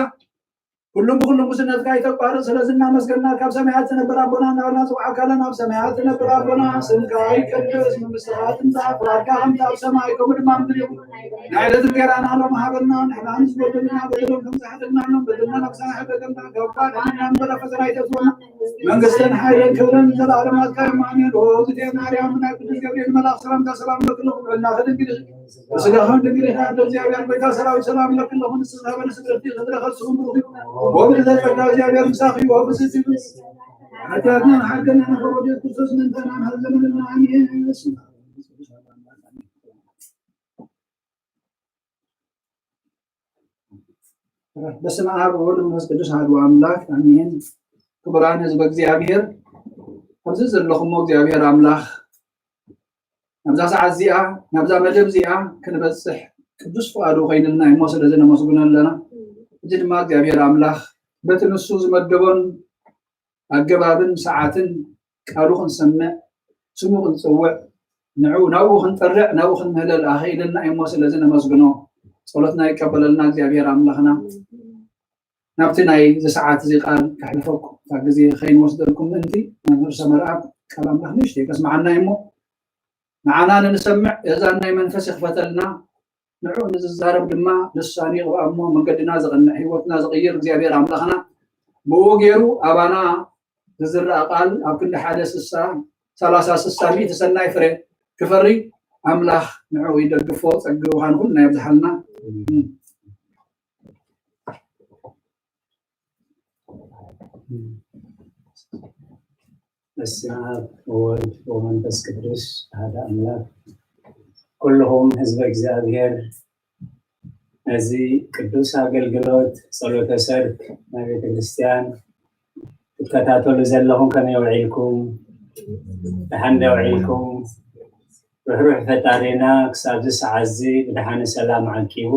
ኩሉም ብኩሉም ጉስነትካ ይተቋርጽ። ስለዚ እናመስገንና ካብ ሰማያት ዝነብር ኣቦና እናበልና ንጽውዓካ ኣለና። ኣብ ሰማያት ዝነብር ኣቦና፣ ስምካ ይቀደስ፣ መንግስትኻ ትምጻእ፣ ፍቓድካ ከምቲ ኣብ ሰማይ ከምኡ ድማ ኣብ ምድሪ ይኹን። ናይ ዕለት እንጌራና ሎሚ ሃበና፣ ንሕና ንዝበደሉና በደሎም ከም ዝሓተትና ንበደልና፣ ኣምሳና ሕደገልና፣ ካብ ክፋእ ኣድሕነና፣ እምበር ኣብ ፈተና ኣይተእትወና። መንግስትን ሓይልን ክብርን ንዘለኣለም ናትካ እዮም። ኣሜን። ኦ እግዝእትየ ማርያም፣ ናይ ቅዱስ ገብርኤል መልኣኽ ሰላምታ ሰላም እብለኪ ኣለኹ፣ ብልዕናኺ ድንግል ኢኺ፣ ብስጋኺ እውን ድንግል ኢኺ። ኣደ እግዚኣብሔር ጎይታ ሰራዊት ሰላም እብለኪ ኣለኹ፣ ንስኺ ዝተባረኽኪ ፍሬ ከርሥኺ ብሩክ እዩ። ኦ ምልዕተ ጸጋ እግዚኣብሔር ምሳኺ እዩ፣ ኦ ብፅዕቲ ሓጢኣትና ሓገና ንኽሮ ክርስቶስ ምእንታና መሐሪ ዘመንና። ኣሜን። በስመ አብ ወወልድ ወመንፈስ ቅዱስ አሐዱ አምላክ አሜን። ክቡራን ህዝበ እግዚኣብሔር፣ ኣብዚ ዘለኹሞ እግዚኣብሔር አምላክ ናብዛ ሰዓት እዚኣ ናብዛ መደብ እዚኣ ክንበፅሕ ቅዱስ ፍቃዱ ኮይንልና እሞ ስለዚ ነመስግኖ ኣለና። እዚ ድማ እግዚኣብሔር አምላክ በቲ ንሱ ዝመደቦን ኣገባብን ሰዓትን ቃሉ ክንሰምዕ ስሙ ክንፅውዕ ንዑ ናብኡ ክንጠርዕ ናብኡ ክንምህለል ኣኽኢልና እሞ ስለዚ ነመስግኖ። ጸሎትና ይቀበለልና እግዚኣብሔር ኣምላኽና። ናብቲ ናይ እዚ ሰዓት እዚ ቃል ከሕልፈኩም እታ ግዜ ከይንወስደልኩም ምእንቲ መምህር ሰመርኣብ ቃል ኣምላኽ ንእሽተይ ከስምዓና እሞ ንዓና ንንሰምዕ የዛን ናይ መንፈስ ይኽፈተልና። ንዑ ንዝዛረብ ድማ ልሳኑ ይቕብኣ እሞ መንገድና ዘቕንዕ ህይወትና ዝቕይር እግዚኣብሔር ኣምላኽና ብኡ ገይሩ ኣባና ዝዝረኣ ቃል ኣብ ክንዲ ሓደ ስሳ ሰላሳ ስሳ ሚእቲ ሰናይ ፍረ ክፈሪ ኣምላኽ ንዑ ይደግፎ። ጸግኡ ንኹልና የብዝሓልና። በስመ አብ ወወልድ ወመንፈስ ቅዱስ አሐደ አምላክ። ኩልኹም ህዝበ እግዚኣብሔር ነዚ ቅዱስ ኣገልግሎት ጸሎተ ሰርክ ናይ ቤተ ክርስቲያን ትከታተሉ ዘለኹም ከመይ ውዒልኩም? ደሓን ዶ ውዒልኩም? ርሕሩሕ ፈጣሪና ክሳብዚ ሰዓት እዚ ብደሓነ ሰላም ዓቂቡ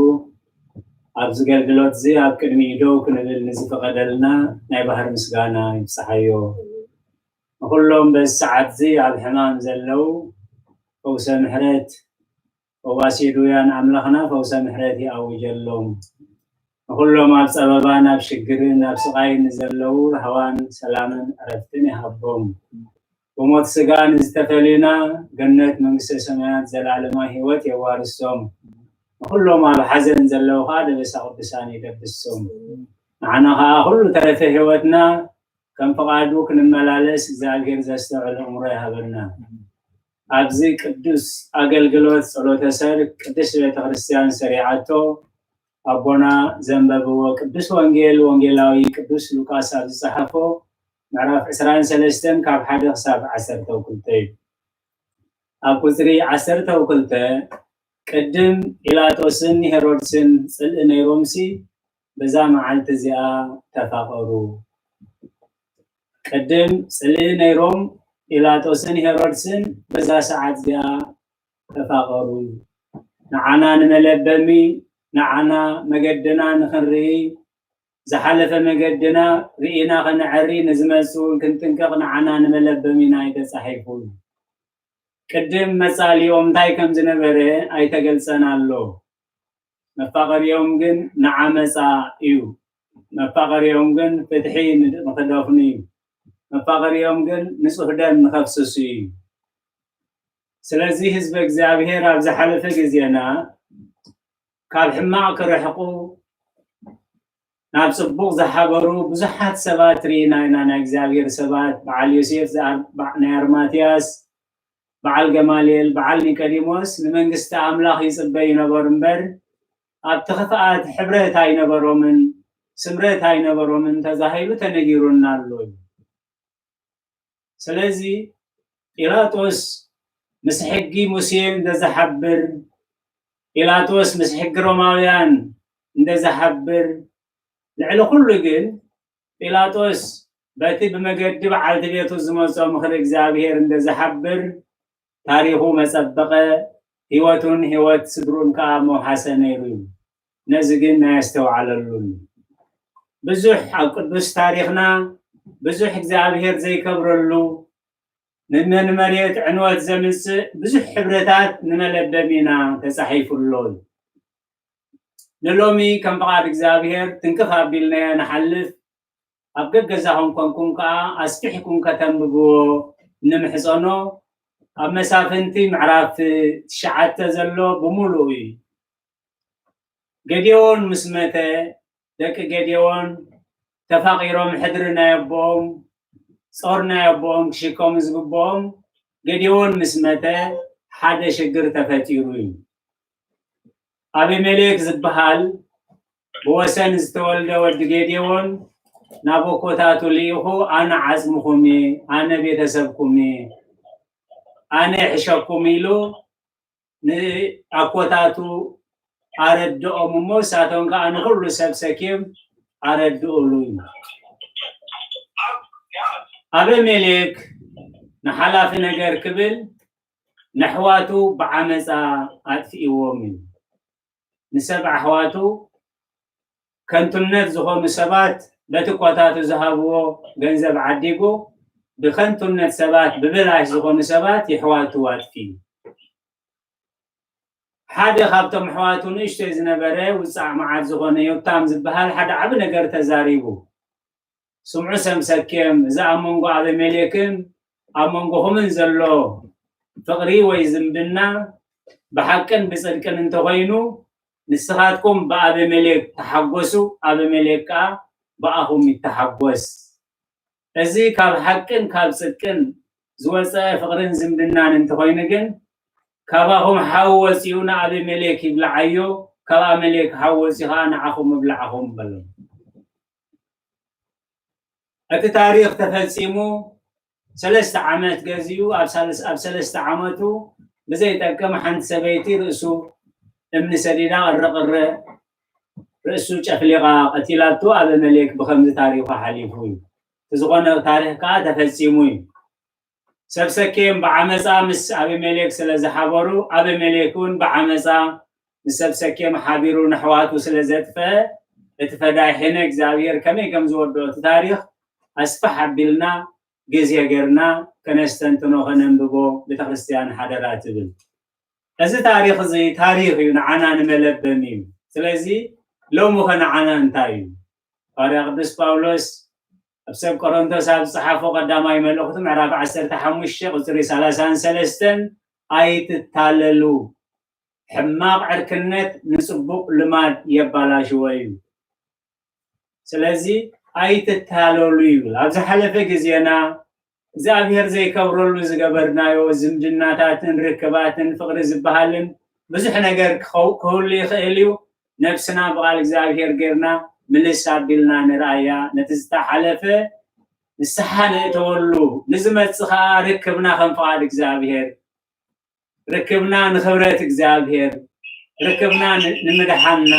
ኣብዚ ገልግሎት እዚ ኣብ ቅድሚኡ ደው ክንብል ንዝፈቐደልና ናይ ባህር ምስጋና ይብጽሓዮ። ንኹሎም በዚ ሰዓት እዚ ኣብ ሕማም ዘለዉ ፈውሰ ምሕረት ፈዋሲ ድውያን ኣምላኽና ፈውሰ ምሕረት ይኣውጀሎም። ንኹሎም ኣብ ጸበባን ኣብ ሽግርን ኣብ ስቓይን ንዘለዉ ራህዋን ሰላምን ዕረፍትን ይሃቦም። ብሞት ስጋ ንዝተፈልዩና ገነት መንግስተ ሰማያት ዘላለማዊ ህይወት የዋርሶም። ንኹሎም ኣብ ሓዘን ዘለዉ ከዓ ደበሳ ቅዱሳን ይደብሶም። ንዓና ከዓ ኩሉ ተረፈ ህይወትና ከም ፍቓዱ ክንመላለስ እግዚኣብሔር ዘስተውዕል ኣእምሮ ይሃበና። ኣብዚ ቅዱስ ኣገልግሎት ጸሎተ ሰርክ ቅድስት ቤተ ክርስቲያን ሰሪዓቶ ኣቦና ዘንበብዎ ቅዱስ ወንጌል ወንጌላዊ ቅዱስ ሉቃስ ኣብ ዝጸሓፎ ምዕራፍ ዕስራን ሰለስተን ካብ ሓደ ክሳብ ዓሰርተ ክልተ እዩ። ኣብ ቁጽሪ ዓሰርተ ክልተ ቅድም ጲላጦስን ሄሮድስን ጽልኢ ነይሮምሲ በዛ መዓልቲ እዚኣ ተፋቐሩ። ቅድም ጽልኢ ነይሮም ጲላጦስን ሄሮድስን በዛ ሰዓት እዚኣ ተፋቐሩ። ንዓና ንመለበሚ፣ ንዓና መገድና ንኽንርኢ፣ ዝሓለፈ መገድና ርኢና ከነዐሪ፣ ንዝመጽእ እውን ክንጥንቀቕ ንዓና ንመለበሚና እዩ ተጻሒፉ። ቅድም መጻልኦም እንታይ ከም ዝነበረ ኣይተገልጸን ኣሎ። መፋቐሪኦም ግን ንዓመጻ እዩ። መፋቐሪኦም ግን ፍትሒ ንኽደፍኑ እዩ። መፋቐሪኦም ግን ንጹህ ደም ንኸፍስሱ እዩ። ስለዚ ህዝበ እግዚኣብሔር ኣብ ዝሓለፈ ግዜና ካብ ሕማቕ ክርሕቁ ናብ ጽቡቕ ዝሓበሩ ብዙሓት ሰባት ርኢና ኢና። ናይ እግዚኣብሔር ሰባት በዓል ዮሴፍ ናይ ኣርማትያስ፣ በዓል ገማልኤል፣ በዓል ኒቆዲሞስ ንመንግስቲ ኣምላኽ ይጽበዩ ነበሩ እምበር ኣብቲ ክፍኣት ሕብረት ኣይነበሮምን፣ ስምረት ኣይነበሮምን ተዛሂሉ ተነጊሩና ኣሎ እዩ። ስለዚ ጲላጦስ ምስ ሕጊ ሙሴ እንደዝሓብር፣ ጲላጦስ ምስ ሕጊ ሮማውያን እንደዝሓብር፣ ልዕሊ ኩሉ ግን ጲላጦስ በቲ ብመገዲ በዓልቲ ቤቱ ዝመጾ ምኽሪ እግዚኣብሔር እንደዝሓብር ታሪኹ መጸበቐ፣ ህይወቱን ህይወት ስድሩን ከኣ መውሓሰ ነይሩ እዩ። ነዚ ግን ኣየስተውዓለሉን። ብዙሕ ኣብ ቅዱስ ታሪኽና ብዙሕ እግዚኣብሔር ዘይከብረሉ ንመንመሬት ዕንወት ዘምጽእ ብዙሕ ሕብረታት ንመለበሚና ተጻሒፉ ኣሎ። ንሎሚ ከም ፍቓድ እግዚኣብሔር ትንክፍ ኣቢልናዮ ንሓልፍ። ኣብ ገገዛኹም ኮንኩም ከኣ ኣስፊሕኩም ከተንብብዎ ንምሕጸኖ። ኣብ መሳፍንቲ ምዕራፍ ትሽዓተ ዘሎ ብምሉኡ እዩ። ገዴዎን ምስ መተ ደቂ ገዴዎን ተፋቒሮም ሕድሪ ናይ ኣቦኦም ጾር ናይ ኣቦኦም ክሽከሙ ዝግብኦም ገዴዎን ምስ መተ ሓደ ሽግር ተፈጢሩ እዩ። ኣቢሜሌክ ዝበሃል ብወሰን ዝተወልደ ወዲ ጌዴዎን ናብ ኣኮታቱ ልኢኹ ኣነ ዓጽምኹም እየ፣ ኣነ ቤተሰብኩም እየ፣ ኣነ ይሕሸኩም ኢሉ ንኣኮታቱ ኣረድኦም እሞ፣ እሳቶም ከኣ ንኹሉ ሰብ ሰኪም ኣረድኡሉ። ኣበሜሌክ ንሓላፊ ነገር ክብል ንኣሕዋቱ ብዓመፃ ኣጥፊእዎም እዩ። ንሰብ ኣሕዋቱ ከንቱነት ዝኾኑ ሰባት በቲ ኮታቱ ዝሃብዎ ገንዘብ ዓዲጉ ብከንቱነት ሰባት፣ ብብላሽ ዝኾኑ ሰባት የሕዋቱ ኣጥፊኡ። ሓደ ካብቶም ኣሕዋቱ ንእሽተይ ዝነበረ ውፃዕ መዓት ዝኾነ ዮታም ዝበሃል ሓደ ዓቢ ነገር ተዛሪቡ። ስምዑ ሰብ ሰኬም፣ እዚ ኣብ መንጎ ኣበሜሌክን ኣብ መንጎኹምን ዘሎ ፍቕሪ ወይ ዝምድና ብሓቅን ብጽድቅን እንተኾይኑ፣ ንስኻትኩም ብኣበሜሌክ ተሓጎሱ፣ ኣበሜሌክ ከኣ ብኣኹም ይተሓጎስ። እዚ ካብ ሓቅን ካብ ጽድቅን ዝወጸ ፍቕርን ዝምድናን እንተኾይኑ ግን፣ ካባኹም ሓዊ ወጺኡ ንኣበሜሌክ ይብልዓዮ፣ ካብ ኣበሜሌክ ሓዊ ወጺኡ ኸኣ ንዓኹም እብልዓኹም በሎም። እቲ ታሪኽ ተፈጺሙ ሰለስተ ዓመት ገዚኡ፣ ኣብ ሳልስ-፣ ኣብ ሰለስተ ዓመቱ ብዘይጠቅም ሓንቲ ሰበይቲ ርእሱ እምኒ ሰዲዳ ቅርቅር ርእሱ ጨፍሊቓ ቀቲላቶ ኣበመሌክ ብኸምዚ ታሪኹ ሓሊፉ እዩ። እቲ ዝኾነ ታሪኽ ከኣ ተፈጺሙ እዩ። ሰብ ሰኬም ብዓመጻ ምስ ኣቢሜሌክ ስለ ዝሓበሩ፣ ኣቢሜሌክ እውን ብዓመጻ ምስ ሰብ ሰኬም ሓቢሩ ንኣሕዋቱ ስለ ዘጥፍአ፣ እቲ ፈዳይ ሕነ እግዚኣብሔር ከመይ ከም ዝወድኦ እቲ ታሪኽ ኣስፍሕ ኣቢልና ግዜ ጌርና ከነስተንትኖ ከነንብቦ ቤተክርስትያን ሓደራ ትብል። እዚ ታሪኽ እዚ ታሪኽ እዩ፣ ንዓና ንመለበሚ እዩ። ስለዚ ሎሚ ኸ ንዓና እንታይ እዩ? ሃዋርያ ቅዱስ ጳውሎስ ኣብ ሰብ ቆሮንቶስ ኣብ ዝጸሓፎ ቀዳማይ መልእኽቱ ምዕራፍ ዓሰርተ ሓሙሽተ ቁጽሪ ሰላሳን ሰለስተን፣ "ኣይትታለሉ፣ ሕማቕ ዕርክነት ንጽቡቕ ልማድ የባላሽዎ" እዩ። ስለዚ ኣይትታለሉ ይብል። ኣብ ዝሓለፈ ግዜና እግዚኣብሔር ዘይከብረሉ ዝገበርናዮ ዝምድናታትን ርክባትን ፍቕሪ ዝበሃልን ብዙሕ ነገር ክኸው-፣ ክህሉ ይኽእል እዩ። ነብስና ብቓል እግዚኣብሔር ጌርና ምልስ ኣቢልና ንርኣያ። ነቲ ዝተሓለፈ ንስሓ ንእተወሉ፣ ንዝመጽእ ኸኣ ርክብና ከም ፍቓድ እግዚኣብሔር፣ ርክብና ንኽብረት እግዚኣብሔር፣ ርክብና ን-፣ ንምድሓንና፣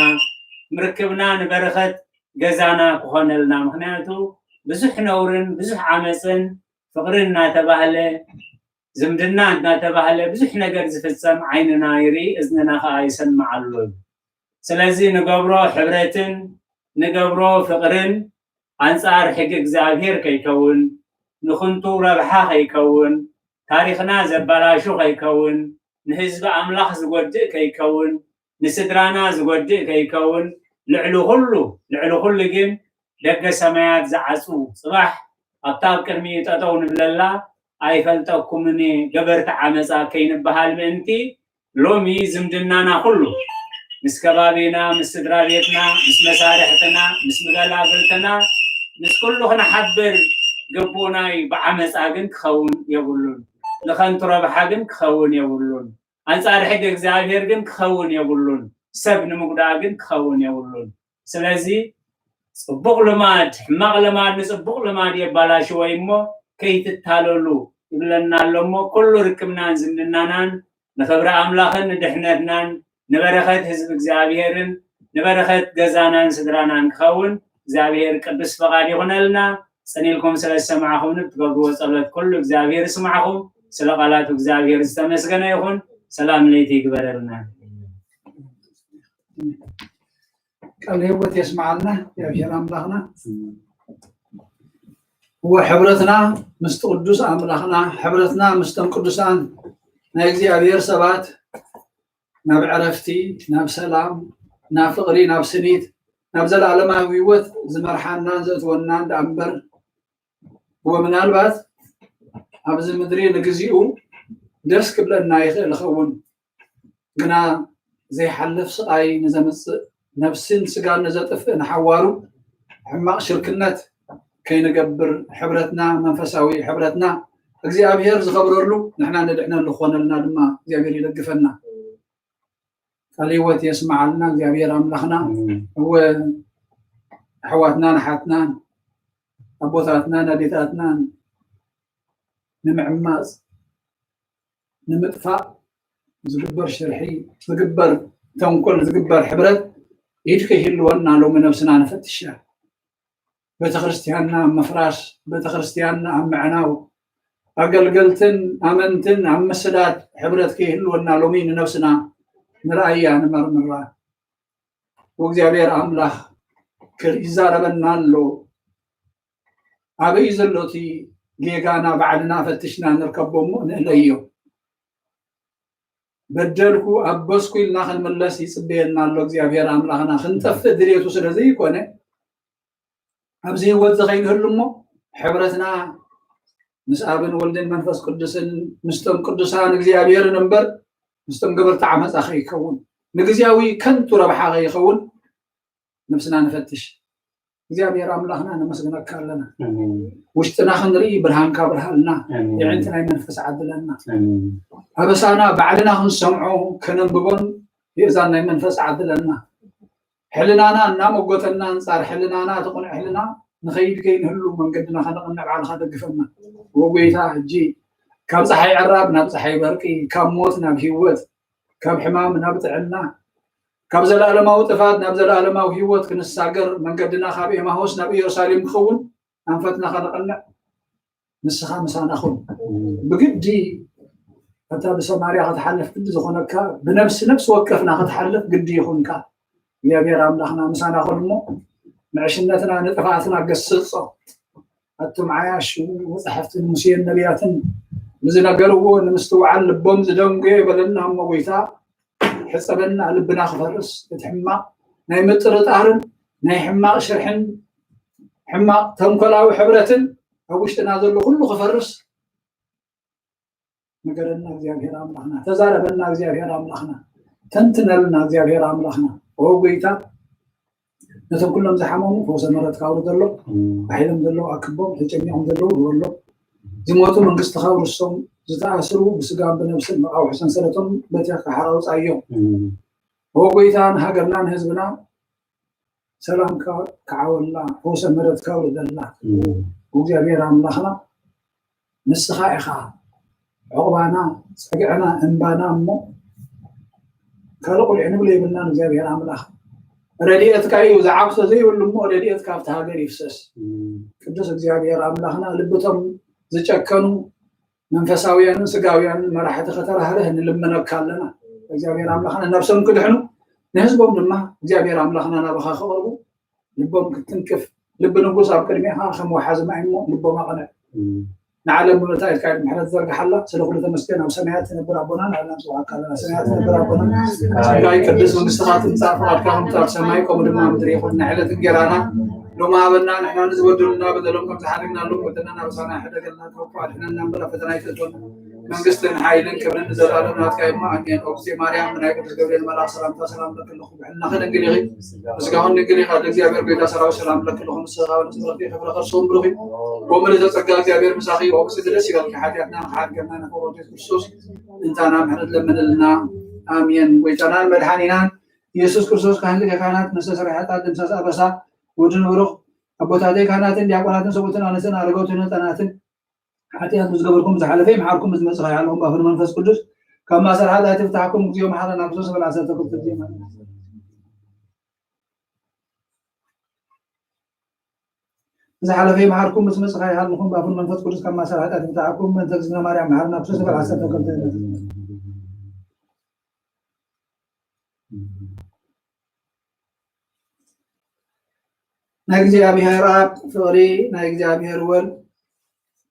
ርክብና ንበረኸት ገዛና ክኾነልና። ምኽንያቱ ብዙሕ ነውርን ብዙሕ ዓመፅን ፍቕሪ እናተባህለ፣ ዝምድና እናተባህለ ብዙሕ ነገር ዝፍጸም ዓይንና ይርኢ፣ እዝንና ኸኣ ይሰምዕ ኣሎ እዩ። ስለዚ ንገብሮ ሕብረትን ንገብሮ ፍቕርን ኣንጻር ሕጊ እግዚኣብሔር ከይከውን፣ ንኽንቱ ረብሓ ከይከውን፣ ታሪኽና ዘባላሹ ከይከውን፣ ንህዝቢ ኣምላኽ ዝጎድእ ከይከውን፣ ንስድራና ዝጎድእ ከይከውን፣ ልዕሊ ኹሉ፣ ልዕሊ ኹሉ ግን ደገ ሰማያት ዝዓጹ፣ ጽባሕ ኣብታ ኣብ ቅድሚኡ ጠጠው ንብለላ ኣይፈልጠኩምን እየ ገበርቲ ዓመጻ ከይንበሃል ምእንቲ፣ ሎሚ ዝምድናና ኩሉ ምስ ከባቢና፣ ምስ ስድራ ቤትና፣ ምስ መሳርሕትና፣ ምስ መገላግልትና፣ ምስ ኩሉ ክንሓብር ግቡእና እዩ። ብዓመጻ ግን ክኸውን የብሉን። ንኸንቱ ረብሓ ግን ክኸውን የብሉን። ኣንጻር ሕጊ እግዚኣብሔር ግን ክኸውን የብሉን። ሰብ ንምጉዳእ ግን ክኸውን የብሉን። ስለዚ ጽቡቕ ልማድ፣ ሕማቕ ልማድ ንጽቡቕ ልማድ የባላሽዎ እዩ እሞ ከይትታለሉ ይብለና ኣሎ እሞ ኩሉ ርክብናን ዝምድናናን ንኽብሪ ኣምላኽን ንድሕነትናን ንበረኸት ህዝቢ እግዚኣብሔርን ንበረኸት ገዛናን ስድራናን ክኸውን እግዚኣብሔር ቅዱስ ፈቓድ ይኹነልና። ጽን ኢልኩም ስለ ዝሰማዕኹምኒ ብትገብርዎ ጸሎት ኩሉ እግዚኣብሔር ይስማዕኹም። ስለ ቃላቱ እግዚኣብሔር ዝተመስገነ ይኹን። ሰላም ለይቲ ይግበረልና። ቃል ህይወት የስምዓልና እግዚኣብሔር ኣምላኽና። እወ፣ ሕብረትና ምስቲ ቅዱስ ኣምላኽና፣ ሕብረትና ምስቶም ቅዱሳን ናይ እግዚኣብሔር ሰባት ናብ ዕረፍቲ፣ ናብ ሰላም፣ ናብ ፍቕሪ፣ ናብ ስኒት፣ ናብ ዘለኣለማዊ ህይወት ዝመርሓናን ዘእትወናን ደኣ እምበር፣ እወ፣ ምናልባት ኣብዚ ምድሪ ንግዚኡ ደስ ክብለና ይኽእል ይኸውን፣ ግና ዘይሓልፍ ስቓይ ንዘምጽእ፣ ነብስን ስጋን ንዘጥፍእ ንሓዋሩ ሕማቕ ሽርክነት ከይንገብር፣ ሕብረትና፣ መንፈሳዊ ሕብረትና እግዚኣብሔር ዝኸብረሉ፣ ንሕና ንድሕነሉ ክኾነልና ድማ እግዚኣብሔር ይደግፈና። ቃል ህይወት የስምዓልና እግዚኣብሔር ኣምላኽና። ኣሜን። እወ፣ ኣሕዋትናን ኣሓትናን፣ ኣቦታትናን ኣዴታትናን ንምዕማጽ፣ ንምጥፋእ ዝግበር ሽርሒ፣ ዝግበር ተንኮል ዝግበር ሕብረት ኢድ ከይህልወና ሎሚ ነብስና ንፈትሽ። ቤተክርስትያንና ኣብ ምፍራስ፣ ቤተክርስትያንና ኣብ ምዕናው፣ ኣገልገልትን ኣመንትን ኣብ ምስዳድ ሕብረት ከይህልወና ሎሚ ንነብስና ንርኣያ ንመርምራ። ወእግዚኣብሔር ኣምላኽ ክር-፣ ይዛረበና ኣሎ። ኣበይ ዘሎ እቲ ጌጋና ባዕልና ፈትሽና ንርከቦ እሞ ንእለዮ። በደልኩ ኣበስኩ ኢልና ክንምለስ ይጽበየና ኣሎ እግዚኣብሔር ኣምላኽና። ክንጠፍእ ድሌቱ ስለ ዘይኮነ ኣብዚ ህይወት እዚ ከይንህሉ እሞ ሕብረትና ምስ ኣብን ወልድን መንፈስ ቅዱስን ምስቶም ቅዱሳን እግዚኣብሔርን እምበር ምስቶም ገበርቲ ዓመፃ ከይከውን፣ ንግዜያዊ ከንቱ ረብሓ ከይኸውን ነብስና ንፈትሽ። እግዚኣብሔር ኣምላኽና ነመስግነካ ኣለና። ኣሜን። ውሽጥና ክንርኢ ብርሃንካ ብርሃልና፣ ኣሜን። የዕንቲ ናይ መንፈስ ዓድለና። ኣሜን። ኣበሳና ባዕልና ክንሰምዖ ከነንብቦን የእዛን ናይ መንፈስ ዓድለና። ሕልናና እናመጎተና ኣንጻር ሕልናና እቲ ቅኑዕ ሕልና ንኸይድ ከይንህሉ መንገድና ከነቕንዕ ባዕልኻ ደግፈና። ወጎይታ ሕጂ ካብ ፀሓይ ዕራብ ናብ ፀሓይ በርቂ፣ ካብ ሞት ናብ ህይወት፣ ካብ ሕማም ናብ ጥዕና፣ ካብ ዘለኣለማዊ ጥፋት ናብ ዘለኣለማዊ ህይወት ክንሳገር መንገድና ካብ ኤማሆስ ናብ ኢየሩሳሌም ክኸውን ኣንፈትና ከነቕንዕ ንስኻ ምሳና ኹን። ብግዲ እታ ብሰማርያ ክትሓልፍ ግዲ ዝኾነካ ብነፍሲ ነፍሲ ወከፍና ክትሓልፍ ግዲ ይኹንካ። እግዚኣብሔር ኣምላኽና ምሳና ኹን እሞ ንዕሽነትና ንጥፍኣትና ገስጾ። ኣቱም ዓያሹ መጻሕፍትን ሙሴን ነቢያትን ንዝነገርዎ ንምስትውዓል ልቦም ዝደንጎየ ይበለና እሞ ጎይታ ሕጸበና፣ ልብና ክፈርስ እቲ ሕማቕ ናይ ምጥርጣርን ናይ ሕማቕ ሽርሕን ሕማቕ ተንኮላዊ ሕብረትን ኣብ ውሽጥና ዘሎ ኩሉ ክፈርስ ንገረና እግዚኣብሔር ኣምላኽና፣ ተዛረበና እግዚኣብሔር ኣምላኽና፣ ተንትነልና እግዚኣብሔር ኣምላኽና። ኦ ጎይታ ነቶም ኩሎም ዝሓመሙ ፈውሰ ምሕረትካ ኣውርደሎም። ኣሒሎም ዘለዉ ኣክቦም፣ ተጨኒቖም ዘለዉ ርወሎም። ዝሞቱ መንግስትኻ ውርሶም፣ ዝተኣስሩ ብስጋን ብነብስን መቓውሒ ሰንሰለቶም በቲኽካ ሓራ ኣውፅኣዮም። ኦ ጎይታ ንሃገርና ንህዝብና ሰላምካ ክዓወልና ፈውሰ ምሕረትካ ኣውርደልና። እግዚኣብሔር ኣምላኽና ንስኻ ኢኻ ዕቑባና፣ ጸግዕና፣ እምባና እሞ ካልእ ቁልዒ ንብሎ የብልናን። እግዚኣብሔር ኣምላኽ ረድኤትካ እዩ ዝዓግቶ ዘይብሉ እሞ ረድኤትካ ኣብቲ ሃገር ይፍሰስ። ቅዱስ እግዚኣብሔር ኣምላኽና ልብቶም ዝጨከኑ መንፈሳውያንን ስጋውያንን መራሕቲ ከተራህርህ ንልምነካ ኣለና። እግዚኣብሔር ኣምላኽና ነብሶም ክድሕኑ ንህዝቦም ድማ እግዚኣብሔር ኣምላኽና ናባኻ ክቐርቡ ልቦም ክትንክፍ፣ ልቢ ንጉስ ኣብ ቅድሜኻ ከም ወሓዚ ማይ እሞ ልቦም ኣቕንዕ። ንዓለም ብምልእታ ኢድካ ምሕረት ዘርግሓላ። ስለ ኩሉ ተመስገን። ኣብ ሰማያት ትነብር ኣቦና ንዓለም ስብሐካ ኣለና። ሰማያት ትነብር ኣቦና ጸጋይ ቅድስ መንግስትኻ ትምጻእ። ፍቓድካ ከምቲ ኣብ ሰማይ ከምኡ ድማ ኣብ ምድሪ ይኹን። ንዕለት እንጌራና ሎሚ ሃበና። ንሕና ንዝበደሉና በደሎም ከም ዝሓደግናሎም በደልና ኣበሳና ኣይሕደገልና። ተወኩ ኣድሕነና እምበር ኣብ ፈተና ኣይተእትወና። መንግስትን ሓይልን ክብርን ንዘለኣለም ናትካ እዩ እሞ ኣሜን። ኦግዜ ማርያም ብናይ ቅዱስ ገብርኤል መልኣኽ ሰላምታ ሰላም ለክልኹ ብሕልናኺ ድንግል ኢኺ፣ ስጋሁን ድንግል ኢኻ። እግዚኣብሔር ጎይታ ሰራዊት ሰላም ለክልኹ፣ ንስኻ ንጽረፊ ክብረ ከርሰውን ብሩኺ። ወምልእተ ጸጋ እግዚኣብሔር ምሳኺ። ኦግዜ ደስ ይበልኪ፣ ሓጢኣትና ንኽሓድገና ንኽብሮ ክርስቶስ እንታና ምሕረት ለምንልና። ኣሜን። ጎይታናን መድሓኒናን ኢየሱስ ክርስቶስ ካህን ሊቀ ካህናት መስተስርሒ ሓጢኣት ደምሳስ ኣበሳ ወዲ ንብሩኽ ኣቦታተይ ካህናትን ዲያቆናትን ሰብኡትን ኣንስትን ኣረገውትን ህፃናትን ሓጢኣት ዝገበርኩም ዝሓለፈ ይምሓርኩም፣ ምስ መጽእ ከይሃልኹም ባፍን መንፈስ ቅዱስ ካብ ማእሰር ሓጢኣት ይፍታሕኩም። እግዚኦ መሓረና ክርስቶስ በል ዓሰርተ ክልተ ዜማ። ዝሓለፈ ይምሓርኩም፣ ምስ መጽእ ከይሃልኹም ባፍን መንፈስ ቅዱስ ካብ ማእሰር ሓጢኣት ይፍታሕኩም። ምእንተ እግዝእትነ ማርያም መሓረና ክርስቶስ በል ዓሰርተ ክልተ ዜማ። ናይ እግዚኣብሔር ኣብ ፍቕሪ ናይ እግዚኣብሔር ወልድ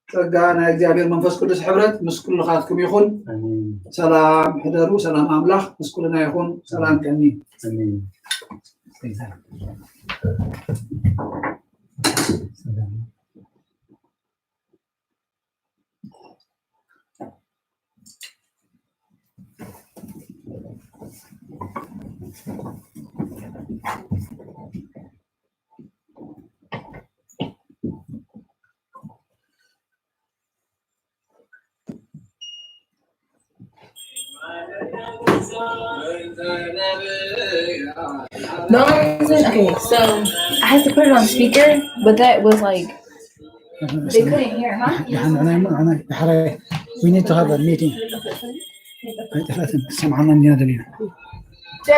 ጸጋ ናይ እግዚኣብሔር መንፈስ ቅዱስ ሕብረት ምስ ኩልኻትኩም ይኹን። ኣሜን። ሰላም ሕደሩ፣ ሰላም ኣምላኽ ምስ ኩልና ይኹን። ሰላም ቀኒ። ኣሜን። No, it's okay. So I had to put it on speaker, but that was like they couldn't hear, huh? We need to have a meeting. ኣይጠፍኣትን፣ ሰምዓና እንዲና ደሊና።